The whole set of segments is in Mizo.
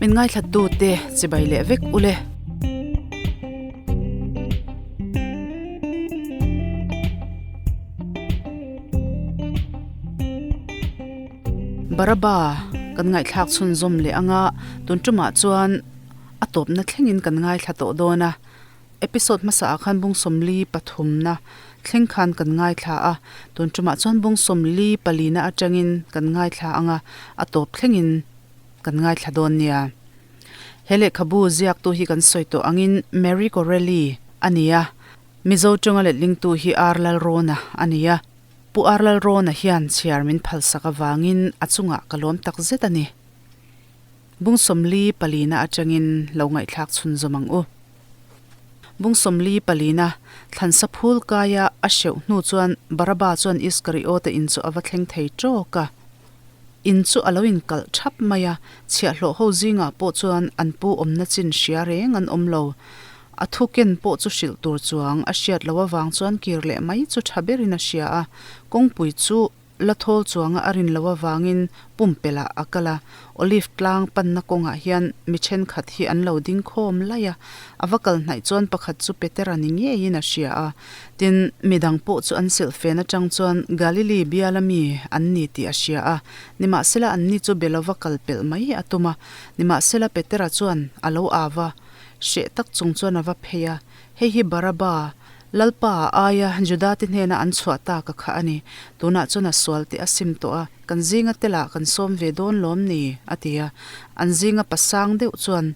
Min ngaithlatute chibai leh vek ule. Baraba kan ngaihthlak chhunzawm leh anga tun tumah chuan a tawpna thlengin kan ngaithla tawh dawn a. Episode hmasa ah khan bung sawmli pathumna thleng khan kan ngaithla a, tun tumah chuan bung sawmli palina atangin kan ngaithla anga a tawp thlengin kan ngaithla dawn nia. He lehkhabu ziaktu hi kan sawi tawh angin Marie Corelli a ni a, Mizo tawnga letlingtu hi R Lalrawna a ni a. Pu R Lalrawna hian chhiar min phalsak avangin a chungah ka lawm tak zet a ni. Bung sawmli palina atangin lo ngaihthlak chhunzawm ang u. Bung sawmli palina thlansa phul kaia a hreuh hnu chuan Baraba chuan Iskariota in chu a va thleng thei tawk a. In chu a lo inkalh thap mai a, chhiahhlawh ho zingah pawh chuan an pu awmna chin hria reng an awm lo. A thu ken pawh chu hrilh tur chuang a hriat loh avang chuan kir leh mai chu tha berin a hria a, kawngpui chu La thawl chuanga a rin loh avangin pumpelh ah a kal a, Olive tlang panna kawngah hian mi thenkhat hi an lo ding khawm laih a, a va kal hnaih chuan pakhat chu Petera ni ngeiin a hria a, tin, midang pawh chu an silh fen atang chuan Galili biala mi an ni tih a hria a, nimahsela anni chu be lova kal pelh mai a tum a, nimahsela Petera chuan a lo av a, hreh tak chung chuan a va phei a, hei hi Baraba, Lalpa a aia Judate hnena an chhuah tak a kha a ni. Tunah chuan a sual teh a sim tawh a, kan zinga telah kan sawm ve dawn lawm ni? a ti a. An zinga pasang deuh chuan,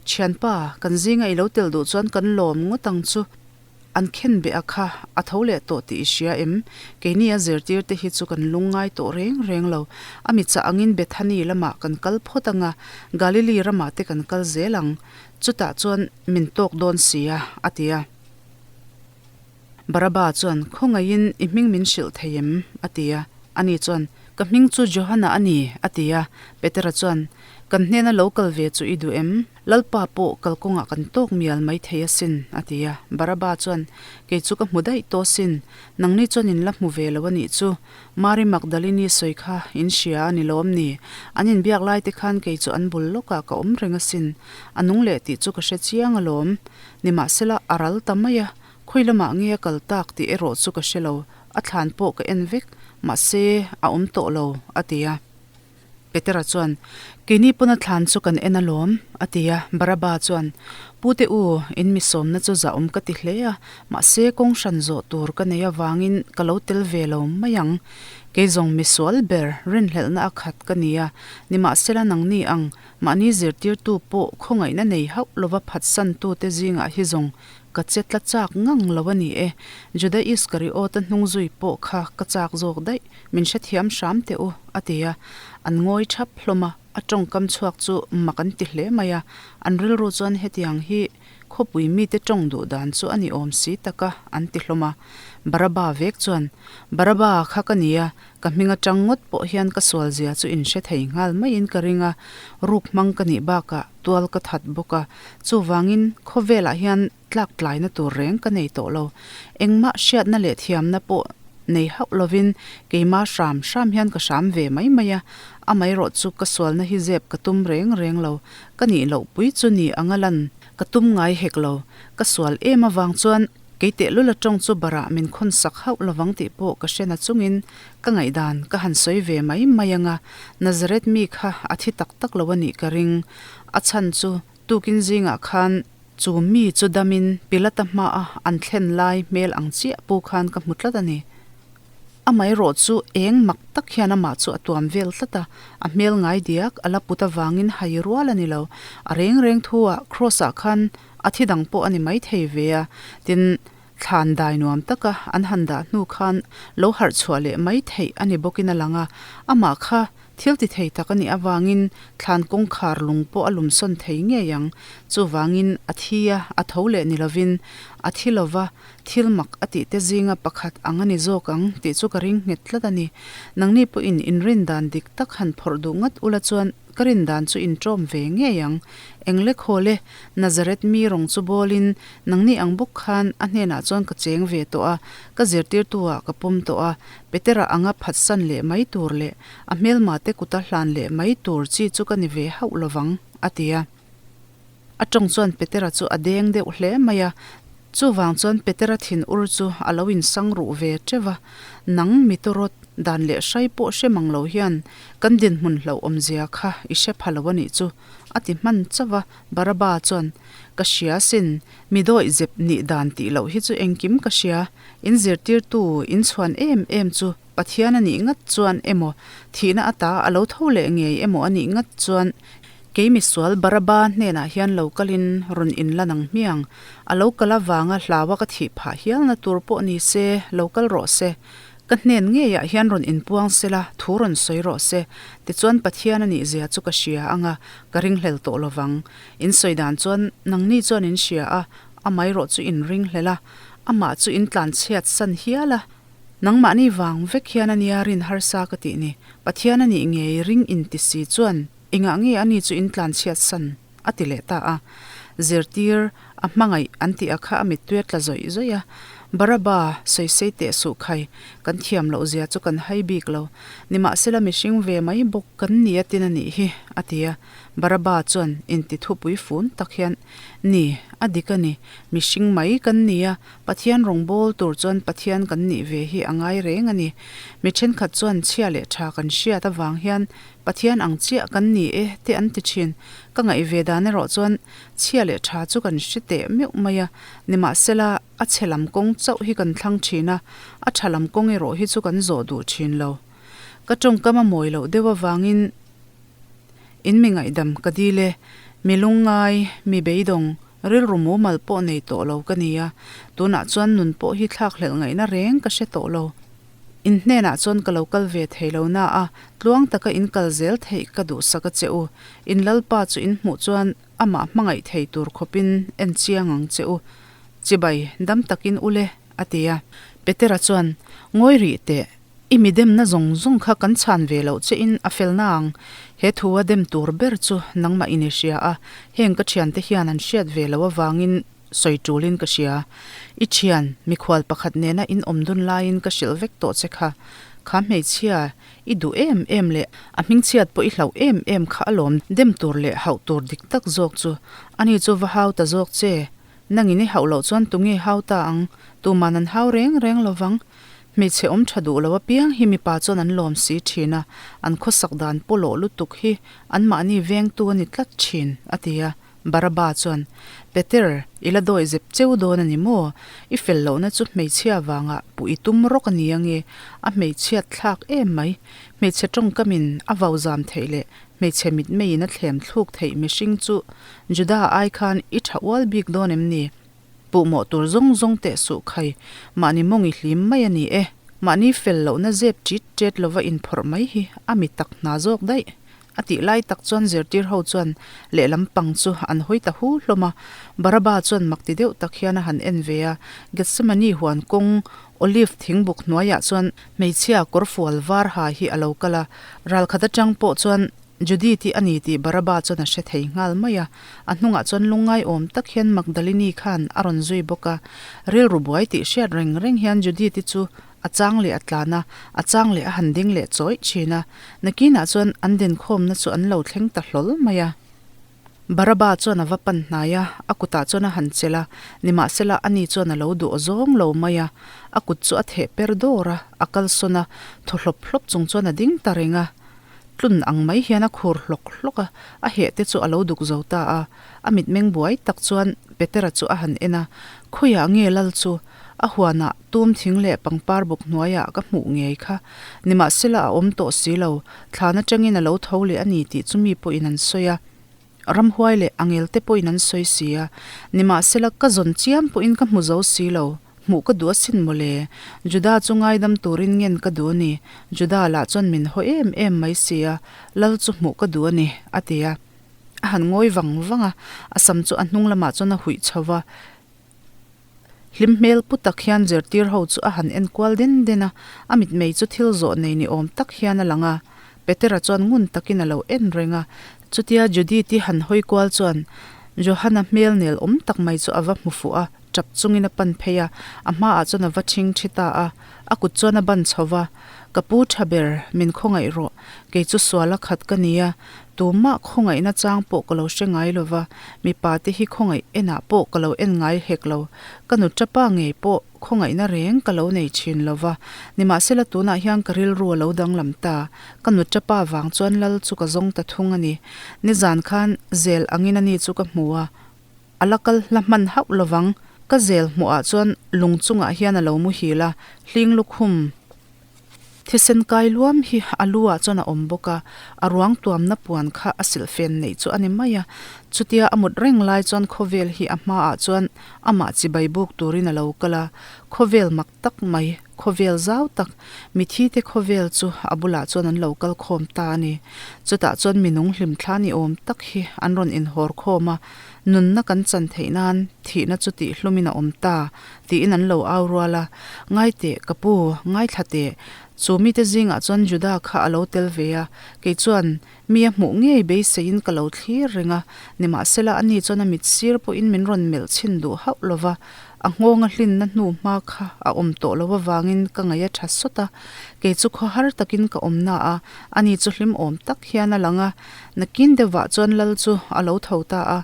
Thianpa, kan zinga i lo tel duh chuan kan lawm ngawt ang chu. An khen beh a kha, a tho leh tawh tih i hria em? Keini a zirtir te hi chu kan lungngai tawh reng reng lo. A mi chah angin Bethany lamah kan kal phawt ang a, Galili ramah te kan kal zel ang. Chutah chuan min tawk dawn si a, a ti a. Baraba chuan, Khawngaihin i hming min hrilh thei em? a ti a. Ani chuan, Ka hming chu Johana a ni, a ti a. Petera chuan, Kan hnena lo kal ve chu i duh em? Lalpa pawh kalkawngah kan tawk mial mai thei asin, a ti a. Baraba chuan, Kei chu ka hmu daih tawh asin, nangni chuan in la hmu ve lo a nih chu. Mari Magdalini sawi kha in hria a ni lawm ni? An inbiak lai te khan kei chu an bul lawkah ka awm reng asin. A nung leh tih chu ka hre chiang alawm. Nimahsela, a ral ta mai a, khawi lamah nge a kal tak tih erawh chu ka hre lo, a thlan pawh ka en vek, mahse, a awm tawh lo, a ti a. Petera chuan, Keini pawn a thlan chu kan en alawm, a ti a. Baraba chuan, Pute u, in mi sawmna chu zahawm ka ti hle a, mahse, kawng hran zawh tur ka nei avangin ka lo tel ve lo mai ang. Kei zawng mi sual ber rinhlelhna a khat ka ni a, nimahsela nangni ang Mahni zirtirtu pawh khawngaihna nei hauh lova phatsantute zingah hi zawng ka che tla chak ngang lo a ni e. Juda Iskariota hnung zui pawh kha ka chak zawk daih, min hrethiam hram teh u, a ti a. An ngawi thap hlawm a, a tawngkam chhuak chu mak an ti hle mai a. An rilru chuan hetiang hi Khawpui mite tawng duh dan chu a ni awm si tak a, an ti hlawm a. Baraba vek chuan, Baraba kha ka ni a, ka hming atang ngawt pawh hian ka sual zia chu in hre thei nghal maiin ka ring a, ruk hmang ka nih bakah tual ka that bawk a, chuvangin khawvelah hian tlak tlaina tur reng ka nei tawh lo. Engmah hriatna leh thiamna pawh nei hauh lovin keimah hram hram hian ka hram ve mai mai a, amaherawh chu ka sualna hi zep ka tum reng reng lo. Ka nih loh pui chu ni anga lan ka tum ngai hek lo. Ka sual em avang chuan kei tehlul a tawng chu barah min khawn sak hauh lovang tih pawh ka hre na chungin ka ngaihdan ka han sawi ve mai mai anga Nazareth mi kha a thi tak tak lo a nih ka ring. A chhan chu tukin zingah khan chu mi chu damin Pilata hmaa an thlen lai hmel ang chiah pu khan ka hmu tlat a ni. Amaherawh chu eng mak tak hian amah chu a tuam vel tlat a, a hmel ngai diak a la put avangin hai rual a ni lo. A reng reng thu ah Kross ah khan a thi dang pawh a ni mai thei ve a, tin, thlan dai nuam taka an han dah hnu khan lo harh chhuah leh mai theih a ni bawkin a lang a, amah kha Thil ti thei tak a nih avangin thlan kawngkhar lung pawh a lumsawn thei ngei ang. Chuvangin a thi a, a tho leh ni lovin a thi lova, thil mak a tih te zinga pakhat ang a ni zawk ang tih chu ka ring nghet tlat a ni. Nangni pawhin inrin dan dik tak han phawrh duh ngat ula chuan ka rin dan chu inṭawm ve ngei ang. Engle khawl e, Nazareth mi rawng chu bawlin nangni ang bawk khan a hnenah chuan ka cheng ve tawh a, ka zirtirtu ah ka pawm tawh a, Petera anga phatsan leh mai tur leh a hmelmate kuta hlan leh mai tur chi chu ka ni ve hauh lovang, a ti a. A tawng chuan Petera chu a deng deuh hle mai a, chuvang chuan Petera thin ur chu a lo insang ruh ve teuh va, Nang mi tawrawt dan leh hrai pawh hre mang lo hian kan dinhmun hlauh awmzia kha i hre pha lo a nih chu, a ti hman chauh a, Baraba chuan, Ka hria sin, mi dawih zep nih dan tih loh hi chu engkim ka hria, in zirtirtu in chhuan em em chu Pathian a nih ngat chuan emaw, thihna ata a lo tho leh ngei emaw a nih ngat chuan kei misual Baraba hnenah hian lo kalin rawn inlan ang hmiang. A lo kal avanga hlaua ka thih phah hialna tur pawh ni se, lo kal rawh se. Ka hnen ngeiah hian rawn inpuang sela, thu rawn sawi rawh se. Tichuan Pathian a nih zia chu ka hria anga, ka ringhlel tawh lovang. In sawi dan chuan nangni chuan in hria a, amaherawh chu in ringhlel a, amah chu in tlanchhiat san hial a. Nangmahni vang vek hian a nia rin harsa ka tih ni. Pathian a nih ngei ring inti si chuan engah nge ani chu in tlanchhiat san? a ti leh ta a. Zirtir a hmangaih an tih a kha a mittui a tla zawih zawih a. Baraba, sawisei teh suh khai, kan thiam loh zia chu kan hai bik lo. Nimahsela mihring ve mai bawk kan ni a tin a nih hi, a ti a. Baraba chuan inti thupui fun tak hian, Ni, a dik a ni. Mihring mai kan ni a, Pathian rawngbâwl tur chuan Pathian kan nih ve hi a ngai rêng a ni. Mi ṭhenkhat chuan chhia leh ṭha kan hriat avâng hian Pathian ang chiah kan ni e te an ti ṭhîn. Ka ngaih ve dan erawh chuan chhia leh ṭha chu kan hre teh meuh mai a, nimahsela a chhe lam kawng chauh hi kan thlang ṭhîn a, a ṭha lam kawng erawh hi chu kan zawh duh ṭhîn lo. Ka ṭawngkam a mawi loh deuh avângin in mi ngaihdam ka dil e, mi lungngai, mi beidawng, Rilru mumal pawh nei tawh lo ka ni a, tunah chuan nun pawh hi thlakhlelh ngaihna reng ka hre tawh lo. In hnenah chuan ka lo kal ve thei lo na a, tluang taka in kal zel theih ka duhsak a che u. In Lalpa chu in hmuh chuan amah hmangaih thei tur khawpin en chiang ang che u. Chibai, dam takin u le, a ti a. Petera chuan, Ngawi rih teh. I mi demna zawng zawng kha kan chhan ve loh che in a fel na ang. He thu a dem tur ber chu nangmah in i hria a, heng ka thiante hian an hriat ve loh avangin sawi tulin ka hria. I thian, mikhual pakhat nena in awm dun laiin ka hrilh vek tawh che kha. Kha hmeichhia i duh em em leh a hmingchhiat pawh i hlauh em em kha alawm dem tur leh hauh tur dik tak zawk chu. Ani chu va hau ta zawk che. Nangin i hauh loh chuan tunge hau ta ang? Tuman an hau reng reng lovang. Hmeichhe awm tha duh lo apiang hi mipa chuan an lawm si thin a, an khawsak dan pawlawh lutuk hi anmahni vengtu a ni tlat thin, a ti a. Baraba chuan, Peter, i la dawi zep cheu dawn a ni maw? I fel lohna chu hmeichhia vanga puh i tum rawk a ni ange, a hmeichhiat thlak em mai. Hmeichhe tawngkamin a vau zam theih leh hmeichhe mitmeiin a thlem thluk theih mihring chu Juda ai khan i tha ual bik dawn em ni? Puhmawh tur zawng zawng teh suh khai, mahni mawng i hlim mai a ni e. Mahni fel lohna zep ṭit ṭet lova inphawrh mai hi a mi tak hna zawk daih. A tih lai tak chuan zirtir ho chuan lehlam pang chu an hawi ta hu hlawm a. Baraba chuan mak ti deuh tak hian a han en ve a, Gethsemane huan kawng Olive thingbuk hnuaiah chuan hmeichhia kawrfual var ha hi a lo kal a, ralkhat atang pawh chuan Judy tih a ni tih Baraba chuan a hre thei nghal mai a, a hnungah chuan lungngai awm tak hian Magdalini khan a rawn zui bawk a. Rilru buai tih hriat reng reng hian Judy te chu a chang leh a tlan a, a chang leh a han ding leh chawih thin a. Nakinah chuan an dinkhawmna chu an lo thleng ta hlawl mai a. Baraba chuan a va pan hnai a, a kutah chuan a han chelh a, nimahsela ani chuan a lo duh zawng lo mai a. A kut chu a theh per dawr a, a kalsawn a, thaw hlawp hlawp chung chuan a ding ta reng a. Tlun ang mai hian a khur hlawk hlawk a, a heh te chu a lo duk zo ta a. A mitmeng buai tak chuan Petera chu a han en a, Khawiah nge lal chu? A huanah tum thing leh pangpar buk hnuaiah ka hmuh ngei kha. Nimahsela a awm tawh si lo, thlan atangin a lo tho leh a ni tih chu mi pawhin an sawi a. Ramhuai leh angel te pawhin an sawi si a, nimahsela ka zawn chiam pawhin ka hmu zo si lo, hmuh ka duh asin mawle. Juda chu ngaidam turin ngen ka duh a ni, Juda lah chuan min haw em em mai si a, lal chu hmuh ka duh a ni, a ti a. A han ngawi vang vang a, a sam chu a hnung lamah chuan a huih chho va. Hlim hmel pu tak hian zirtir ho chu a han en kual den den a, a mitmei chu thil zawh nei ni awm tak hian a lang a. Petera chuan ngun takin a lo en reng a, chutia Judith-i han hawi kual chuan Johana hmel nel awm tak mai chu a va hmu fuh a, tap chungin a pan phei a, a hmaah chuan a va thing thi ta a, a kut chuan a ban chho va. Ka pu tha ber, min khawngaih rawh. Kei chu sual a khat ka ni a, tumah khawngaihna chang pawh ka lo hre ngai lo va, mipa te hi khawngaih enah pawh ka lo en ngai hek lo. Ka nu tapa ngei pawh khawngaihna reng ka lo nei thin lo va, nimahsela tunah hian ka rilru a lo danglam ta. Ka nu tapa vang chuan lal chu ka zawng ta thung a ni. Nizan khan zel angin ani chu ka hmu a, A la kal hla hman hauh lovang. Ka zel hmuhah chuan lung chungah hian a lo muhil a, hling lukhum thisen kai luam hi a lu ah chuan a awm bawk a, a ruang tuamna puan kha a silhfen neih chu a ni mai a. Chutia a mut reng lai chuan khawvel hi a hmaah chuan amah chibai buk turin a lo kal a, khawvel mak tak mai, khawvel zau tak, mithi te khawvel chu a bulah chuan an lo kal khawm ta a ni. Chutah chuan minung hlimthla ni awm tak hi an rawn inhawr khawm a, Nunna kan chan theih nan thihna chu tih hlumin a awm ta, tiin an lo au rual a. Ngai teh, ka pu, ngaithla teh. Chu mite zingah chuan Juda kha a lo tel ve a, kei chuan mi a hmuh ngei beiseiin ka lo thlir reng a, nimahsela ani chuan a mit sir pawhin min rawn melh chhin duh hauh lo va, a nghawnga hlinna hnu hma kha a awm tawh lo avangin ka ngaih a tha sawt a, kei chu khawhar takin ka awm na a, ani chu hlim awm tak hian a lang a. Nakin deuhvah chuan lal chu a lo tho ta a,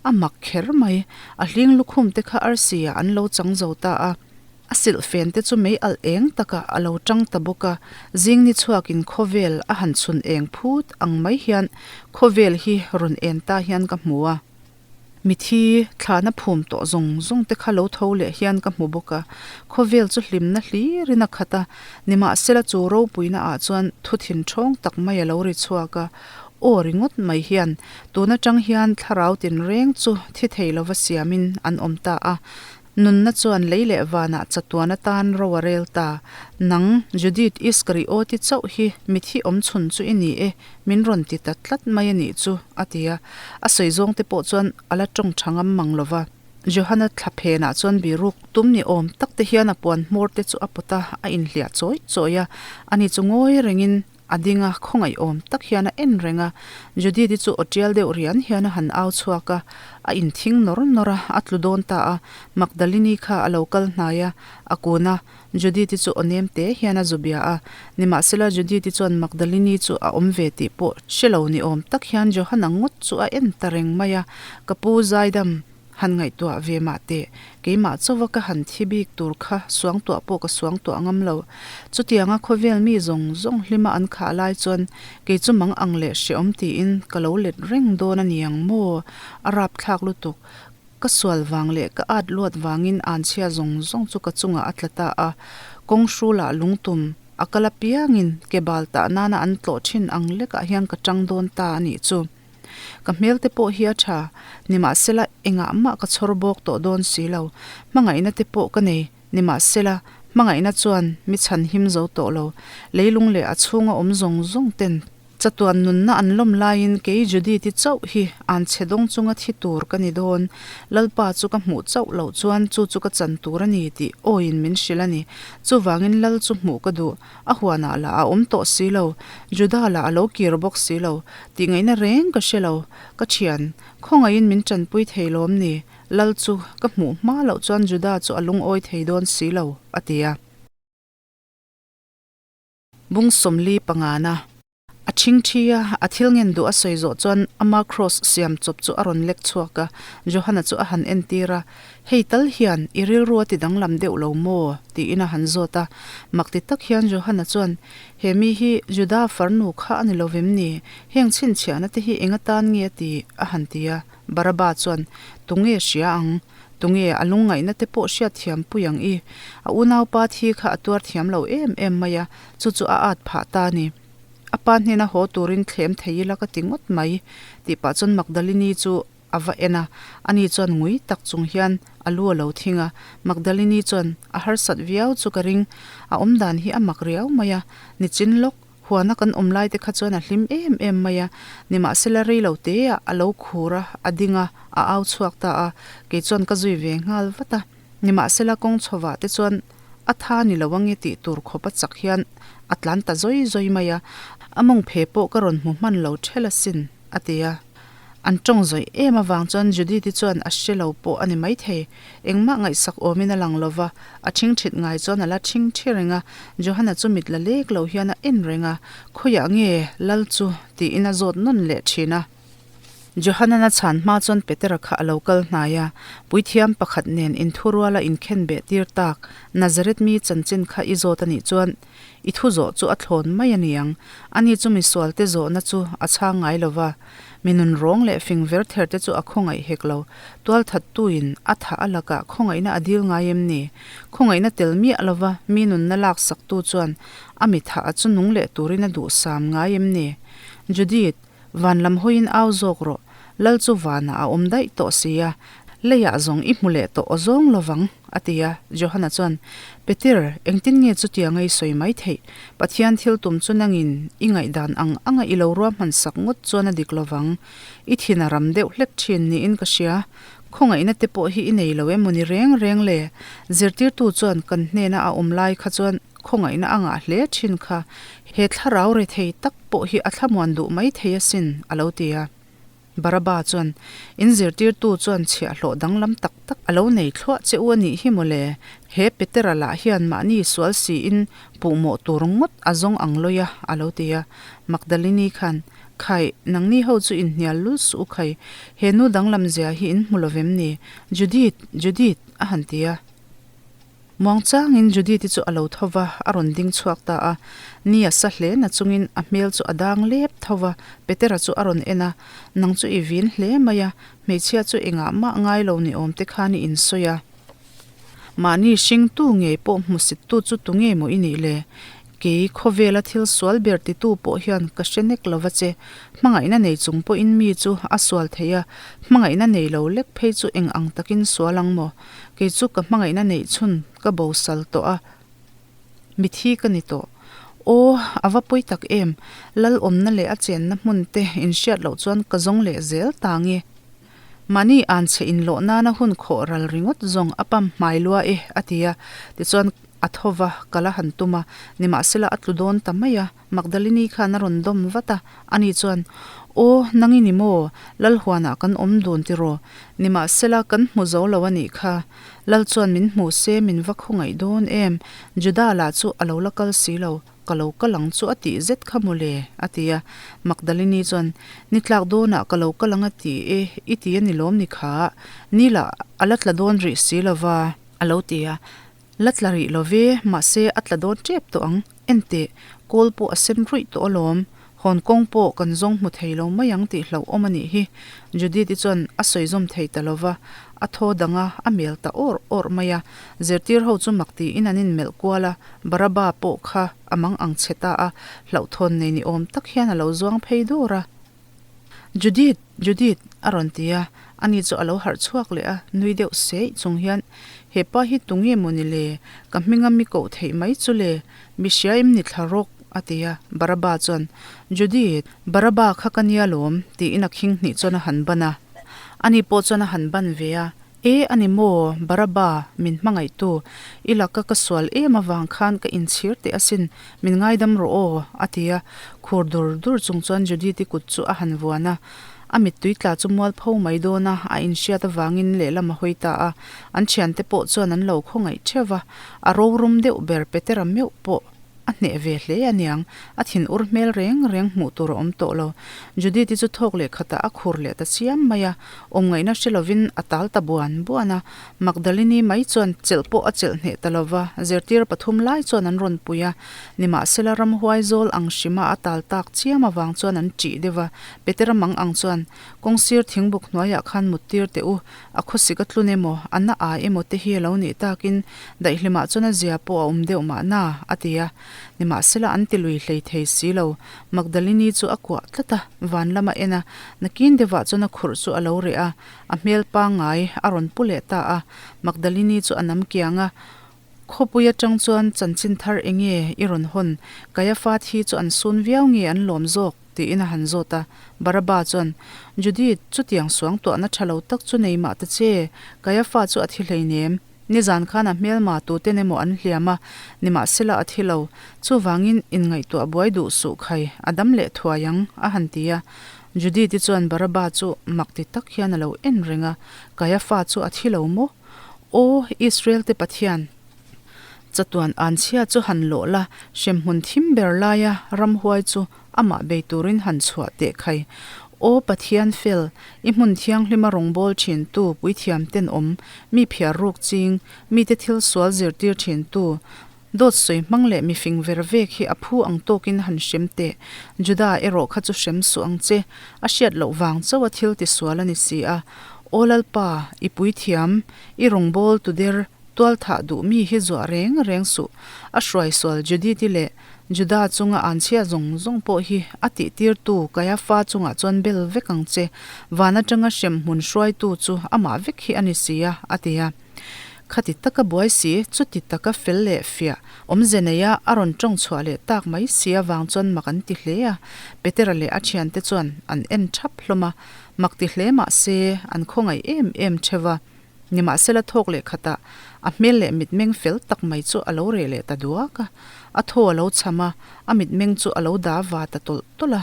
a mak kher mai. A hling lukhum te kha arsi ah an lo chang zo ta a, a silhfen te chu mei alh eng takah a lo tang ta bawk a, zing ni chhuakin khawvel a han chhun eng phut ang mai hian khawvel hi rawn en ta hian ka hmu a. Mithi thlahna phum tawh zawng zawng te kha lo tho leh hian ka hmu bawk a, khawvel chu hlimna hlirin a khat a, nimahsela chu ropuina ah chuan thu thin ṭhawng tak mai a lo ri chhuak a, aw ringawt mai hian tun aṭang hian thlarau tinreng chu thi thei lova siamin an awm ta a, Nunna chuan lei leh vanah chatuan atan ro a rel ta. Nang, Judith Iskarioti chauh hi mithi awm chhun chu i ni e, min rawn ti ta tlat mai a nih chu, a ti a. A sawi zawngte pawh chuan a la tawng tha ngam mang lo va. Johana thla phenah chuan biruk tum ni awm tak te hian a puan hmawr te chu a pawt a, a inhliah chawi chawi a. Ani chu ngawi rengin A ding a, khawngaih awm tak hian a en reng a. Judith-i chu aw tial deuh rian hian a han au chhuak a, a inthing nawr nawr a, a tlu dawn ta a. Magdalini kha a lo kal hnai a, a kun a, Judith-i chu aw nem te hian a zu bia a. Nimahsela Judith-i chuan Magdalini chu a awm ve tih pawh hre lo ni awm tak hian Johanna ngawt chu a en ta reng mai a, Ka pu Zaidam, Han ngaihtuah ve mah teh, keimah chauva ka han thi bik tur kha suangtuah pawh ka suangtuah ngam lo. Chutianga khawvel mi zawng zawng hlima an khah lai chuan kei chu mang ang leh hreawm tiin ka lo let reng dawn a ni ang maw? A rapthlak lutuk. Ka sual vang leh ka at luat vangin anchhia zawng zawng chu ka chungah a tla ta a, kawng hrulah lungtum a kal apiangin ke bal tah nana an tlawh thin ang lekah hian ka tang dawn ta a nih chu. Ka hmel te pawh hi a tha, nimahsela engah mah ka chhawr bawk tawh dawn si lo. Hmangaihna te pawh ka nei, nimahsela hmangaihna chuan mi chhan him zo tawh lo. Leilung leh a chhunga awm zawng zawng ten chatuan nunna an lawm laiin kei Judith-i chauh hi an chhe dawng chunga thi tur ka ni dawn. Lalpa chu ka hmuh chauh loh chuan chu chu ka chan tur a ni tih awiin min hrilh a ni. Chuvangin Lal chu hmuh ka duh. A huanah lah a awm tawh si lo, Juda lah a lo kir bawk si lo, tih ngaihna reng ka hre lo. Ka thian, khawngaihin min tanpui thei lawm ni? Lal chu ka hmuh hma loh chuan Juda chu a lungawi thei dawn si lo, a ti a. Bung 45 a. A ṭhingṭhi a, a thil ngen duh a sawi zawh chuan ama kraws siam chawp chu a rawn lek chhuak a, Johana chu a han entir a, Hei tal hian i rilru a ti danglam deuh lo maw? tiin a han zawt a. Mak ti tak hian Johana chuan, He mi hi Juda farnu kha a ni lo vem ni? Heng chhinchhiahna te hi eng atan nge a ti? a han ti a. Baraba chuan, Tunge hria ang? Tunge a lungngaihna te pawh hriat thiam pui ang i? A unaupa thi kha a tuar thiam lo em em mai a, chu chu a at phah ta a ni. A pa hnena haw turin thlem thei ila ka ti ngawt mai, tih pah chuan Magdalini chu a va en a, ani chuan ngui tak chung hian a lu a lo thing a. Magdalini chuan a harsat viau chu ka ring, a awmdan hi a mak riau mai a, nichin lawk huana kan awm lai te kha chuan a hlim em em mai a, nimahsela rei lo te ah a lo khur a, a ding a, a au chhuak ta a, kei chuan ka zui ve nghal vat a. Nimahsela kawng chhovah te chuan a tha ni lo ange tih tur khawp a chak hian a tlan ta zawi zawi mai a, a mawng phe pawh ka rawn hmu hman lo ṭhel asin, a ti a. An tawng zawih em avang chuan Judith-i chuan a hre lo pawh a ni maithei. Engmah ngaihsak awmin a lang lo va, a ṭhingṭhit ngai chuan a la ṭhingṭhi reng a. Johana chu mit la lek lo hian a en reng a, Khawiah nge Lal chu? tiin a zawt nawn leh ṭhin a. Johanan a chhan hma chuan Petera kha a lo kal hnai a, Puithiam pakhat nen inthuruala inkhenbeh tir tak Nazareth mi chanchin kha i zawt a nih chuan i thu zawh chu a thlawn mai a ni ang. Ani chu misualte zawhna chu a chhang ngai lo va, mi nun rawng leh fing ver ther te chu a khawngaih hek lo. Tualthattuin a thah a lakah khawngaihna a dil ngai em ni? Khawngaihna tel miah lo va mi nunna laksaktu chuan a mi thah a chu nung leh turin a duhsam ngai em ni? Judith, Van lam hawiin au zawk rawh, Lal chu vanah a awm daih tawh si a, leiah zawng i hmu leh tawh aw zawng lovang, a ti a. Johana chuan, Peter, engtin nge chutianga i sawi mai theih? Pathian thil tum chu nangin i ngaihdan ang anga i lo ruahman sak ngawt chuan a dik lovang. I thin a ram deuh hlek thin niin ka hria. Khawngaihna te pawh hi i nei lo em maw ni reng reng le? Zirtirtu chuan kan hnena a awm lai kha chuan khawngaihna a ngah hle thin kha. He thlarau rethei tak pawh hi a thlamuan duh mai thei asin, a lo ti a. Baraba chuan, In zirtirtu chuan chhiahhlawh danglam tak tak a lo nei thluah che u a nih hi maw le? He Petera lah hian mahni sual siin puhmawh tur ngawt a zawng ang lawi a, a lo ti a. Magdalini khan, Khai, nangni ho chu inhnial lul suh u khai, he nu danglam zia hi in hmu lovem ni? Judith, Judith, a han ti a. Muangchangin Judith-i chu a lo tho va, a rawn ding chhuak ta a. Ni a sa hle na chungin a hmel chu a dang lep tho va, Petera chu a rawn en a, Nang chu i vin hle mai a, hmeichhia chu engah mah ngai lo ni awm te khan i insawi a. Mahni hringtu ngei pawh hmusittu chu tu nge maw i nih le? Kei khawvela thil sual ber titu pawh hian ka hre nek lo va che. Hmangaihna nei chung pawhin mi chu a sual thei a, hmangaihna nei lo lek phei chu eng ang takin sual ang maw? Kei chu ka hmangaihna neih chhun ka bosal tawh a, mithi ka ni tawh. Aw, a va pawi tak em! Lal awmna leh a chenna hmun te inhriat loh chuan ka zawng leh zel ta nge. Mahni an chhe inlawh nana hun khawh ral ringawt zawng a pam hmai lua e, a ti a. Tichuan a tho va, kal a han tum a, nimahsela a tlu dawn ta mai a. Magdalini khan a rawn dawm vat a, ani chuan, Aw, nang i ni maw? Lalhuanah kan awm dun tiraw? Nimahsela, kan hmu zo lo a nih kha. Lal chuan min hmu se min va khawngaih dawn em? Juda lah chu a lo la kal si lo, ka lo kal ang chu a tih zet kha maw le? a ti a. Magdalini chuan, Ni tlak dawnah ka lo kal ang a ti e, i ti a ni lawm ni kha? Ni lah a la tla dawn rih si lo va, a lo ti a. La tla rih lo ve, mahse a tla dawn tep tawh ang. Enteh, kawl pawh a sen ruih tawh alawm. Hawn kawng pawh kan zawng hmu thei lo mai ang tih hlauhawm a nih hi. Judith-i chuan a sawi zawm thei ta lo va, a thaw dang a, a mel ta awrh awrh mai a. Zirtir ho chu mak tiin an inmelh kual a, Baraba pawh kha a mang ang che ta a, hlauhthawn nei ni awm tak hian a lo zuang phei dawr a. Judith! Judith! a rawn ti a, ani chu a lo harh chhuak leh a, nui deuh seih chung hian, He pa hi tu nge maw ni le? Ka hminga mi koh theih mai chu le? Mi hria em ni thla rawk? a ti a, Baraba chuan, Judith! Baraba kha ka nia lawm, tiin a khing hnih chuan a han ban a. Ani pawh chuan a han ban ve a, E, a ni maw, Baraba, min hmangaihtu, i laka ka sual em avang khan ka inchhir teh asin, min ngaidam rawh aw, a ti a. Khur dur dur chung chuan Judith-i kut chu a han vuan a. A mittui tla chu mualpho mai dawn a, a inhriat avangin lehlam a hawi ta a. An thiante pawh chuan an lo khawngaih theuh va, a rorum deuh ber Petera meuh pawh. A hneh ve hle a niang, a thin ur hmel reng reng hmuh tur a awm tawh lo. Judith-i chu thawk leh khatah a khur leh ta chiam mai a, awmngaihna hre lovin a tal ta buan buan a. Magdalene-i mai chuan chelh pawh a chelh hneh ta lova, zirtir pathum lai chuan an rawn pui a. Nimahsela ramhuai zawl ang hrima a tal tak chiam avang chuan an ṭih deuh a, Petera mang ang chuan, Kawngsir thingbuk hnuaiah khan muttir teh u, A khawsik a tlun emaw, a na ai emaw te hi a lo nih takin daihlimah chuan a zia pawh a awm deuh mahna, a ti a. Nimahsela an ti lui hlei thei si lo. Magdalini chu a kuah tlat a, van lam a en a, nakin deuhah chuan a khurh chu a lo reh a, a hmel pangngai a rawn pu leh ta a. Magdalini chu a nam kiang a, Khawpui atang chuan chanchin thar enge i rawn hawn? Kaiafa thi chu an sun viau nge an lawm zawk? tiin a han zawt a. Baraba chuan, Judith, chutiang suang tuahna tha lo tak chu nei mah ta che, Kaiafa chu a thi hleinem. Nizan khan a hmelma tuten emaw an hliam a, nimahsela a thi lo. Chuvangin inngaihtuah buai duh suh khai, a dam leh thuai ang, a han ti a. Judith-i chuan Baraba chu mak ti tak hian a lo en reng a, Kaiafa chu a thi lo maw? Aw, Israel-te Pathian! Chatuan anchhia chu han lawh la, hremhmun thim ber laia ramhuai chu amah bei turin han chhuah teh khai. Aw Pathian fel, i hmun thianghlima rawngbâwl ṭhintu puithiam tenawm, mi phiar rûk ching, mite thil sual zirtir ṭhintu, dawt sawi hmang leh mifing ver vek hi a phu ang tawkin han hrem teh. Juda erawh kha chu hrem suh ang che, a hriat loh vang chauha thil tisual a ni si a. Aw Lalpa, i puithiam, i rawngbâwl tu der, Tualthah duh mi hi zuah reng reng suh. A hruaisual Judith-i leh Juda chunga anchhia zawng zawng pawh hi a tihtirtu Kaiafa chungah chuan bel vek ang che. Van atanga hremhmun hruaitu chu amah vek hi a ni si a, a ti a. Khati taka buai si, chuti taka fel leh fiah awmze neia a rawn tawng chhuah leh tak mai si avang chuan mak an ti hle a. Petera leh a thiante chuan an en thap hlawm a, mak ti hle mah se an khawngaih em em theuh a. Nimahsela thawk leh khatah a hmel leh mitmeng fel tak mai chu a lo reh leh ta duak a, a thaw a lo chham a, a mitmeng chu a lo da va ta tawlh tawlh a.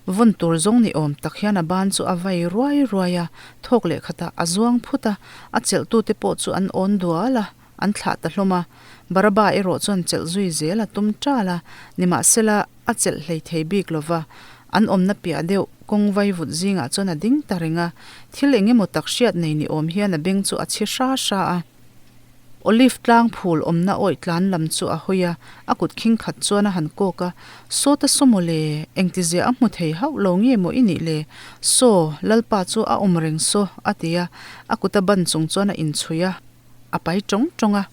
Vawn tur zawng ni awm tak hian a ban chu a vai ruai ruai a, thawk leh khatah a zuang phut a, a chelhtute pawh chu an awn dual a, an thlah ta hlawm a. Baraba erawh chuan chelh zui zel a tum ṭal a, nimahsela a chelh hlei thei bik lo va, an awmna piah deuh kawng vai vut zingah chuan a ding ta reng a, thil eng emaw tak hriat nei ni awm hian a beng chu a chhi hra hra a. Olive tlang phul awmna awih tlan lam chu a hawi a, a kut khing khat chuan a han kawk a, Sawta saw maw le, engtizia a hmu thei hauh lo nge maw i nih le? Saw, Lalpa chu a awm reng saw, a ti a, a kut a ban chung chuan a inchhui a, a pai tawng tawng a.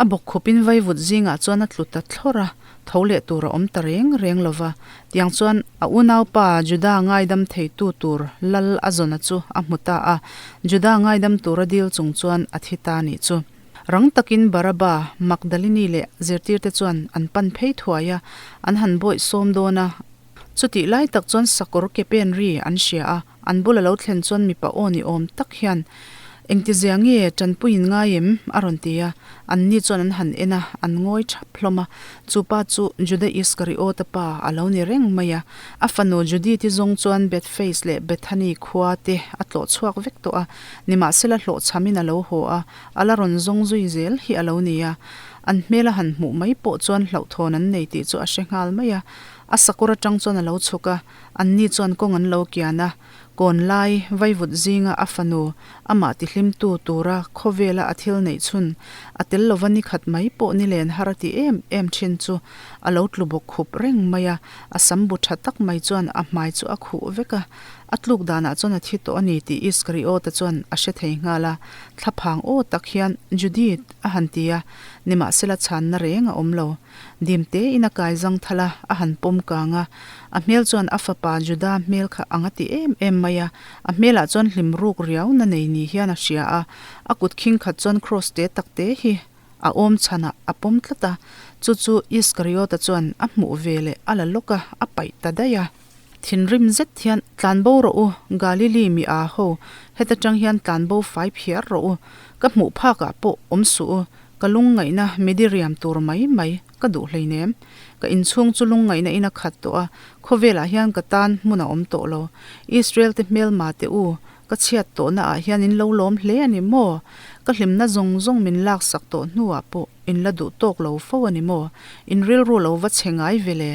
A bawk khupin vaivut zingah chuan a tlu ta thlawr a, tho leh tur a awm ta reng reng lo va. Tiang chuan a unaupa Juda ngaidam theitu tur lal a zawna chu a hmu ta a, Juda ngaidam tura dil chung chuan a thi ta nih chu. Rang takin Baraba, Magdalini leh zirtirte chuan an pan phei thuai a, an han bawih sawm dawn a. Chutih lai tak chuan sakawr ke pen ri an hria a, an bula lo thlen chuan mipa aw ni awm tak hian, Engtizia nge tanpuiin ngai em? a rawn ti a. Anni chuan an han en a, an ngawi thap hlawm a. Chu pa chu Juda Iskariota pa a lo ni reng mai a. A fanu Judith-i zawng chuan Bethface leh Bethany khua te a tlawh chhuak vek tawh a, nimahsela hlawhchhamin a lo haw a, a la rawn zawng zui zel hi a lo ni a. An hmel a han hmuh mai pawh chuan hlauhthawn an nei tih chu a hre nghal mai a. A sakawr atang chuan a lo chhuk a, anni chuan kawng an lo kian a. Kawn lai vaivut zinga a fanu, amah tihlimtu tura khawvela a thil neih chhun, a tel lova ni khat mai pawh ni len har a ti em em thin chu a lo tlu bawk khup reng mai a, a sam bu tha tak mai chuan a hmai chu a khuh vek a. A tluk danah chuan a thi tawh a ni tih Iskariota chuan a hre thei nghal a, thlaphang aw tak hian, Judith, a han ti a, nimahsela chhanna reng a awm lo. Dim tein a kai zang thal a, a han pawm kang a. A hmel chuan a fapa Juda hmel kha ang a ti em em mai a. A hmelah chuan hlim ruk riauna nei ni hian a hria a. A kut khing khat chuan kraws te tak te hi a awm chhanah a pawm tlat a. Chu chu Iskariota chuan a hmuh ve leh a la lawk a, a paih ta daih a. Thinrim zet hian, Tlanbo rawh u, Galili mi aa ho, heta tang hian tlanbo fai phiar rawh u. Ka hmuh phakah pawh awm suh u, Ka lungngaihna midi riam tur mai mai ka duh hleinem. Ka inchhung chu lungngaihna in a khat tawh a, khawvelah hian ka tan hmun a awm tawh lo. Israel te hmelma te u, ka chhiat tawhna ah hian in lo lawm hle a ni maw? Ka hlimna zawng zawng min laksak tawh hnuah pawh in la duh tawk lo fo a ni maw? In rilru lo va chhe ngai ve le.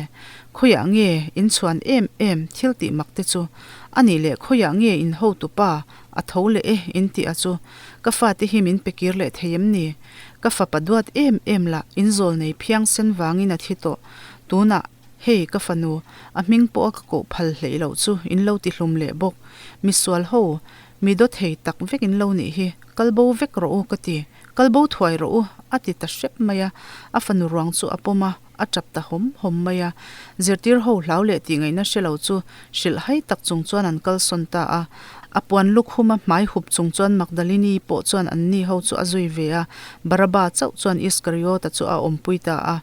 Khawiah nge in chhuan em em thil tih mak te chu? A nih leh khawiah nge in hotupa a tho leh e in tih a chu? Ka fate hi min pe kir leh thei em ni? Ka fapa duat em em lah in zawl nei phiang sen vangin a thi tawh. Tunah, hei ka fanu, a hming pawh a ka koh phal hleih loh chu in lo ti hlum leh bawk. Misual ho, mi daw thei tak vek in lo nih hi, kal bo vek rawh u ka ti. Kal bo thuai rawh u, a ti ta hrep mai a. A fanu ruang chu a pawm a, a tap ta hawm hawm mai a. Zirtir ho hlau leh tih ngaihna hre lo chu hrilh hai tak chung chuan an kalsawn ta a. A puan lukhum a hmai hup chung chuan Magdalini pawh chuan anni ho chu a zui ve a, Baraba chauh chuan Iskariota chu a awmpui ta a.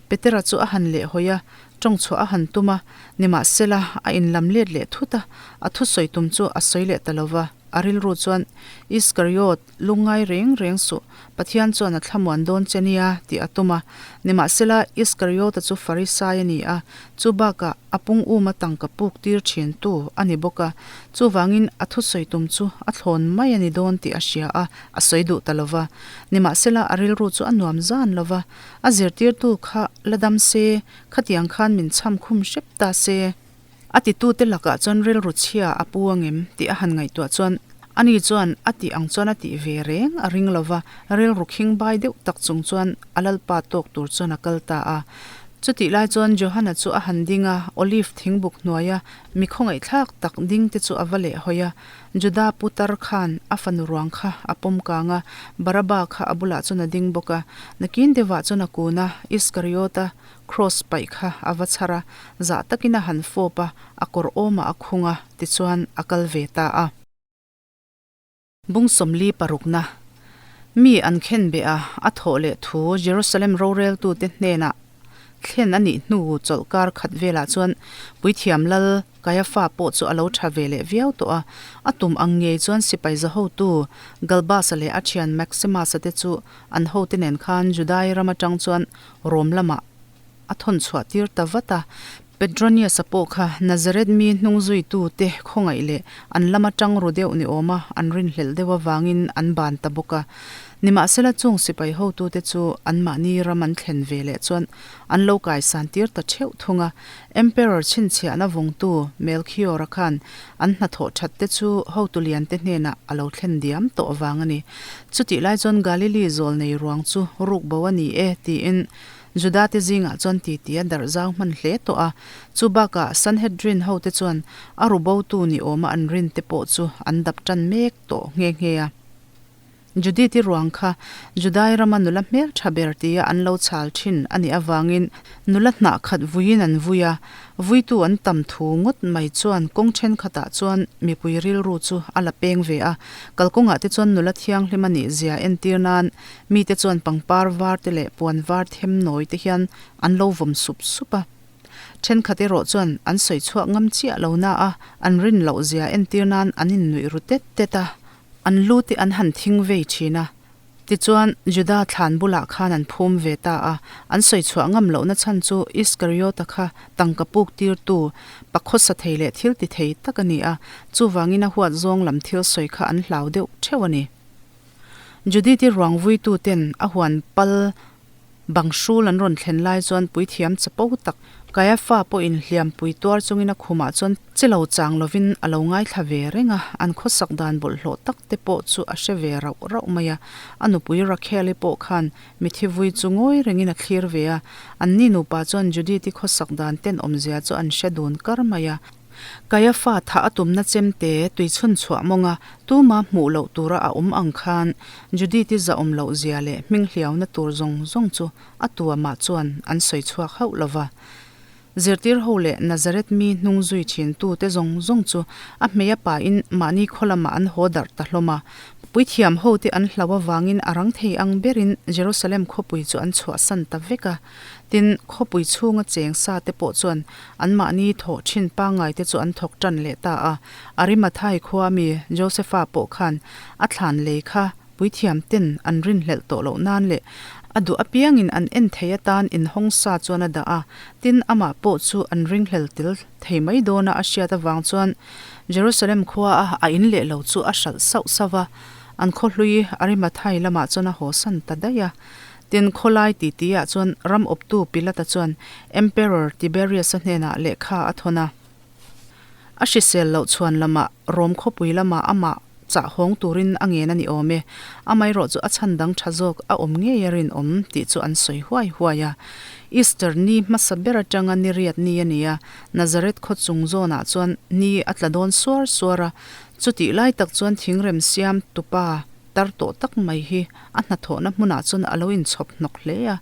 Petera chu a han lehhawi a, tawng chhuah a han tum a, nimahsela a inlam let leh thut a, a thusawi tum chu a sawi leh ta lo va. A rilru chuan, Iskariot, lungngai reng reng suh, Pathian chuan a thlamuan dawn che nia, tih a tum a. Nimahsela, Iskariota chu Farisai a ni a, chu bakah a pung uma tangka puk tir thintu a ni bawk a. Chuvangin a thusawi tum chu a thlawn mai a ni dawn tih a hria a, a sawi duh ta lo va. Nimahsela, a rilru chu a nuam zan lo va, a zirtirtu kha la dam se, khatiang khan min chham khum hrep ta se. A titute lakah chuan rilru chhia a pu angem tih a han ngaihtuah chuan ani chuan a tih ang chuan a tih ve reng a ring lo va, rilru khing bai deuh tak chung chuan a lalpa tawk tur chuan a kal ta a. Chutih lai chuan Johana chu a han ding a, Olive thingbuk hnuaia mi khawngaihthlak tak ding te chu a va leh hawi a. Juda putar khan a fanu ruang kha a pawm kang a, Baraba kha a bulah chuan a ding bawk a. Nakin deuhah chuan a kun a, Iskariota Kraws paih kha a va chhar a, zah takin a han fawp a, a kawr awmah a khung a, tichuan a kal ve ta a. Bung 46 na, Mi an khen beh a, a thawh leh thu Jerusalem roreltute hnenah thlen a nih hnu chawlhkar khat velah chuan Puithiam Lal Kaiafa pawh chu a lo tha ve leh viau tawh a, a tum ang ngei chuan sipai zahotu Galbasa leh a thian Maximus-a te chu an hote nen khan Judai ram atang chuan Rom lamah a thawn chhuah tir ta vat a. Petronius-a pawh kha Nazareth mi hnung zuitute khawngaih leh an lama tang ru deuh ni awma an rinhlelh deuh avangin an ban ta bawk a. Nimahsela chung sipai hotute chu anmahni ram an thlen ve leh chuan an lo kaisan tir ta theuh thung a. Emperor chhinchhiahna vawngtu Melchior-a khan an hnathawh that te chu hotu liante hnenah a lo thlen diam tawh avang a ni. Chutih lai chuan Galili zawl nei ruang chu ruk bo a ni e tiin Juda te zingah chuan titi a darh zau hman hle tawh a. Chu bakah Sanhedrin hote chuan a ru botu ni awma an rin te pawh chu an dap tan mek tawh nghe nghe a. Judith-i ruang kha Judai rama nula hmel tha ber tia an lo chhal thin a nih avangin nula hnah khat vuiin an vui a, vuitu an tam thu ngawt mai chuan kawng thenkhatah chuan mipui rilru chu a la peng ve a. Kalkawngah te chuan nula thianghlim a nih zia entir nan mite chuan pangpar var te leh puan var them nawi te hian an lo vawm sup sup a. Thenkhat erawh chuan an sawi chhuak ngam chiah lo na a, an rin loh zia entir nan an innuih ru tet tet a. An lu te an han thing vei thin a, tichuan Juda thlan bulah khan an phum ve ta a. An sawi chhuah ngam lohna chhan chu Iskariota kha tangka puk tirtu, pakhawsa thei leh thil ti thei tak a ni a, chuvangin a huat zawng lam thil sawi kha an hlau deuh theuh a ni. Judith-i ruang vuituten a huan pal Bang hrul an rawn thlen lai chuan puithiam chapo tak Kaiafa pawhin hliampui tuar chungin a khumah chuan che lo chang lovin a lo ngaithla ve reng a, an khawsak dan bawlhhlawh tak te pawh chu a hre ve rauh rauh mai a. A nupui Rakhel-i pawh khan mithi vui chu ngawi rengin a thlir ve a, anni nupa chuan Judith-i khawsak dan tenawmzia chu an hre dun kar mai a. Kaiafa thah a tumna chemte tui chhun chhuah mawnga tuma hmuh loh tura a awm ang khan Judith-i zahawm loh zia leh hming hliauna tur zawng zawng chu a tuamah chuan an sawi chhuak hauh lo va. Zirtir ho leh Nazareth mi hnung zui thin tute zawng zawng chu a hmei a pain mahni khaw lamah an haw darh ta hlawm a. Puithiam hote an hlau avangin a rang thei ang berin Jerusalem khawpui chu an chhuahsan ta vek a. Tin, khawpui chhunga cheng sa te pawh chuan anmahni thawh thin pangngai te chu an thawk tan leh ta a. Arimathai khua mi Josefa pawh khan a thlan lei kha puithiam ten an rinhlelh tawh loh nan leh a duh apiangin an en thei atan inhawng sa chuan a dah a. Tin, amah pawh chu an ringhlel tel thei mai dawna a hriat avang chuan Jerusalem khua a a in leh lo chu a hralh sauh sauh a. An khaw hlui Arimathai lamah chuan a hawsan ta daih a. Tin, khawlai titi-ah chuan ram awptu Pilata chuan Emperor Tiberius-a hnenah lehkha a thawn a. A hrisel loh chhuan lamah Rom khawpui lamah amah chah hawng turin a ngen a ni awm e. Amaherawh chu a chhan dang tha zawk a awm ngei a rinawm tih chu an sawi huai huai a. Easter ni hmasa ber atanga ni riat ni a ni a, Nazareth khaw chung zawnah chuan ni a tla dawn suar suar a. Chutih lai tak chuan thingrem siam tupa tar tawh tak mai hi a hnathawhna hmunah chuan a lo inchhawp hnawk hle a,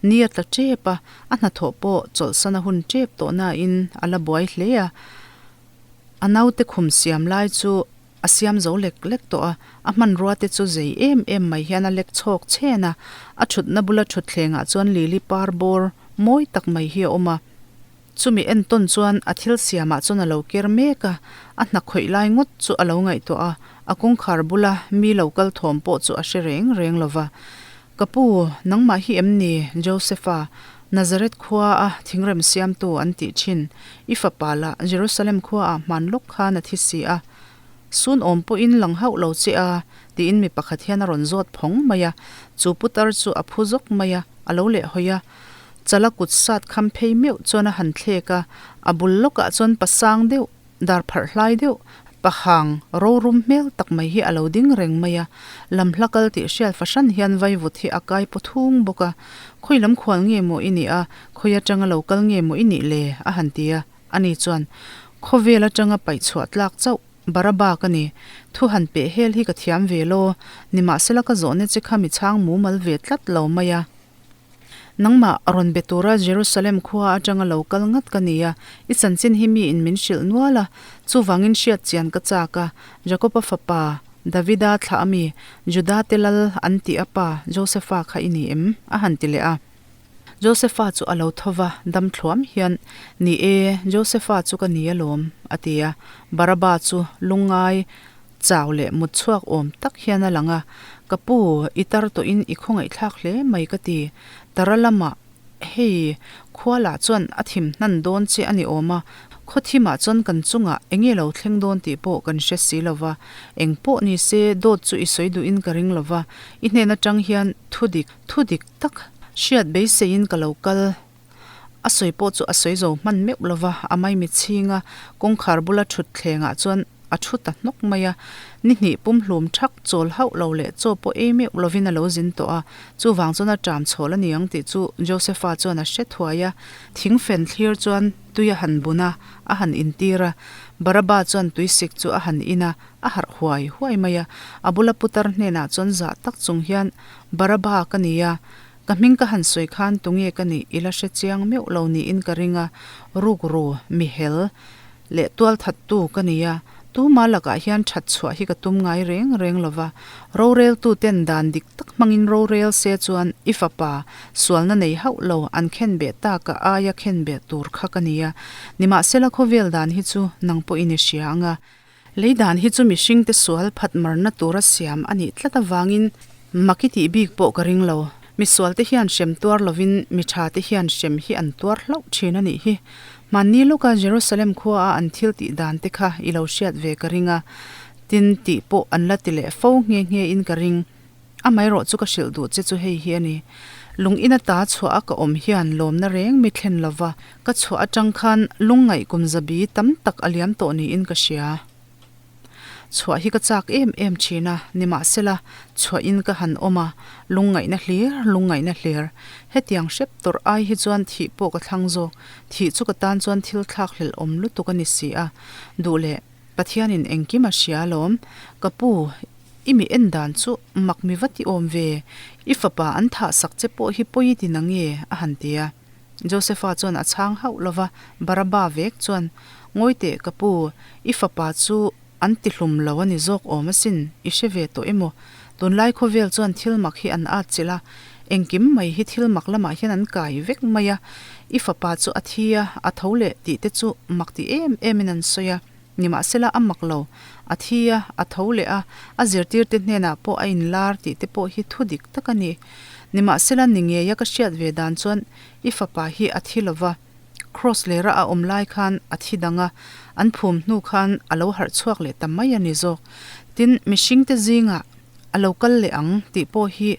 ni a tla tep a, a hnathawh pawh chawlhsan a hun tep tawh nain a la buai hle a. A naute khum siam lai chu a siam zo lek lek tawh a, a hmanrua te chu zei em em mai hian a lek chhawk chhen a, a thutna bula thutthlengah chuan lili par bawr mawi tak mai hi a awm a. Chumi entawn chuan a thil siamah chuan a lo ker mek a, a hna khawih lai ngawt chu a lo ngaihtuah a, a kawngkhar bula mi lo kal thawm pawh chu a hre reng reng lo va. Ka pu, nangmah hi em ni Josepha, Nazareth khua a thingrem siamtu an tih thin, i fapa lah Jerusalem khua ah hman lawk khan a thi si a, sun awm pawhin lang hauh lo che a, tiin mi pakhat hian a rawn zawt phawng mai a, chu putar chu a phu zawk mai a, a lo lehhawi a. Chala kut sat kham phei meuh chuan a han thlek a, a bul lawkah chuan pa sang deuh, dar pharh hlai deuh, pa hang rorum hmel tak mai hi a lo ding reng mai a. Lam hla kal tih hriat fahran hian vaivut hi a kai paw thung bawk a. Khawi lam khual nge maw i nih a, khawi atanga lo kal nge maw i nih le? a han ti a. Ani chuan, Khawvel atanga paih chhuah tlak chauh Baraba ka ni. Thu han peh hel hi ka thiam ve law. Nimahsela ka zawhna che kha mi chhang mumal ve tlat lo mai a. Nangmah rawn be tura Jerusalem khua atanga lo kal ngat ka ni a, i chanchin hi mi in min hrilh nual a, chuvangin hriat chian ka chak a, Jakoba fapa, Davida thlah ami, Juda te lal an tih a pa, Josefa kha i ni em? a han ti leh a. Josefa chu a lo tho va, dam thluam hian, Ni e, Josefa chu ka ni alawm, a ti a. Baraba chu lungngai Chau leh mut chhuak awm tak hian a lang a, Ka pu, i tar tawhin i khawngaihthlak hle mai ka ti. Tara lamah, Hei, khua lah chuan a thim hnan dawn che a ni awm a, khaw thimah chuan kan chungah eng nge lo thleng dawn tih pawh kan hre si lo va, eng pawh ni se dawt chu i sawi duhin ka ring lo va, i hnen atang hian thu dik, thu dik tak hriat beiseiin ka lo kal. A sawi pawh chu a sawi zo hman meuh lo va, a maimi chhinga kawngkhar bula thut thlengah chuan a thu ta hnawk mai a. Ni hnih pumhlum thak chawl hauh lo leh chaw pawh ei meuh lovin a lo zin tawh a, chuvang chuan a ṭam chhawl a ni ang tih chu Josepha chuan a hre thuai a. Thingfen thlir chuan tui a han bun a, a han intir a. Baraba chuan tuisik chu a han in a, a harh huai huai mai a. A bula putar hnenah chuan zah tak chung hian, Baraba ka ni a, Ka hming ka han sawi khan tunge ka nih i la hre chiang meuh lo niin ka ring a, rukru, mihel leh tualthattu ka ni a, tuma lakah hian that chhuah hi ka tum ngai reng reng lo va, roreltu ten dan dik tak hmangin rorel se chuan i fapa sualna nei hauh lo an khenbeh taka aia khenbeh tur kha ka ni a, nimahsela khawvel dan hi chu nang pawhin i hria ang a. Lei dan hi chu mihringte sual phat marna tura siam a nih tlat avangin mak i tih bik pawh ka ring lo. Misualte hian hrem tuar lovin mi thate hian hrem hi an tuar hlauh thin a nih hi. Hmanni lawka Jerusalem khuaa an thil tih dan te kha i lo hriat ve ka ring a, tin tih pawh an la ti leh fo nghe nghe in ka ring. Amaherawh chu ka hrilh duh che chu hei hi a ni. Lung ina ta chhuah a ka awm hian lawmna reng mi thlen lova, ka chhuah atang khan lungngaih kum zabi tam tak a liam tawh niin ka hria. Chhuah hi ka chak em em thin a, nimahsela chhuahin ka han awm a, lungngaihna hlir, lungngaihna hlir. Hetiang hrep tawrh ai hi chuan thih pawh ka thlang zawk, thih chu ka tan chuan thil thlak hlelh awm lutuk a ni si a, duh leh Pathianin engkim a hria alawm, ka pu, I mi en dan chu mak mi va ti awm ve, i fapa an thah sak che pawh hi pawi i ti na nge? a han ti a. Josepha chuan a chhang hauh lo va, Baraba vek chuan, Ngawi teh ka pu, i fapa chu an ti hlum lo a ni zawk awm asin, i hre ve tawh emaw? Tunlai khawvel chuan thil mak hi an at chilh a, engkim mai hi thil mak lamah hian an kai vek mai a, i fapa chu a thi a, a tho leh tih te chu mak ti em emin an sawi a. Nimahsela a mak lo, a thi a, a tho leh a, a zirtirte hnenah pawh a inlar tih te pawh hi thu dik tak a ni. Nimahsela ni ngeia ka hriat ve dan chuan i fapa hi a thi lo va, Kraws lera a awm lai khan a thi dang a, an phum hnu khan a lo harh chhuak leh ta mai a ni zawk. Tin, mihringte zingah a lo kal leh ang tih pawh hi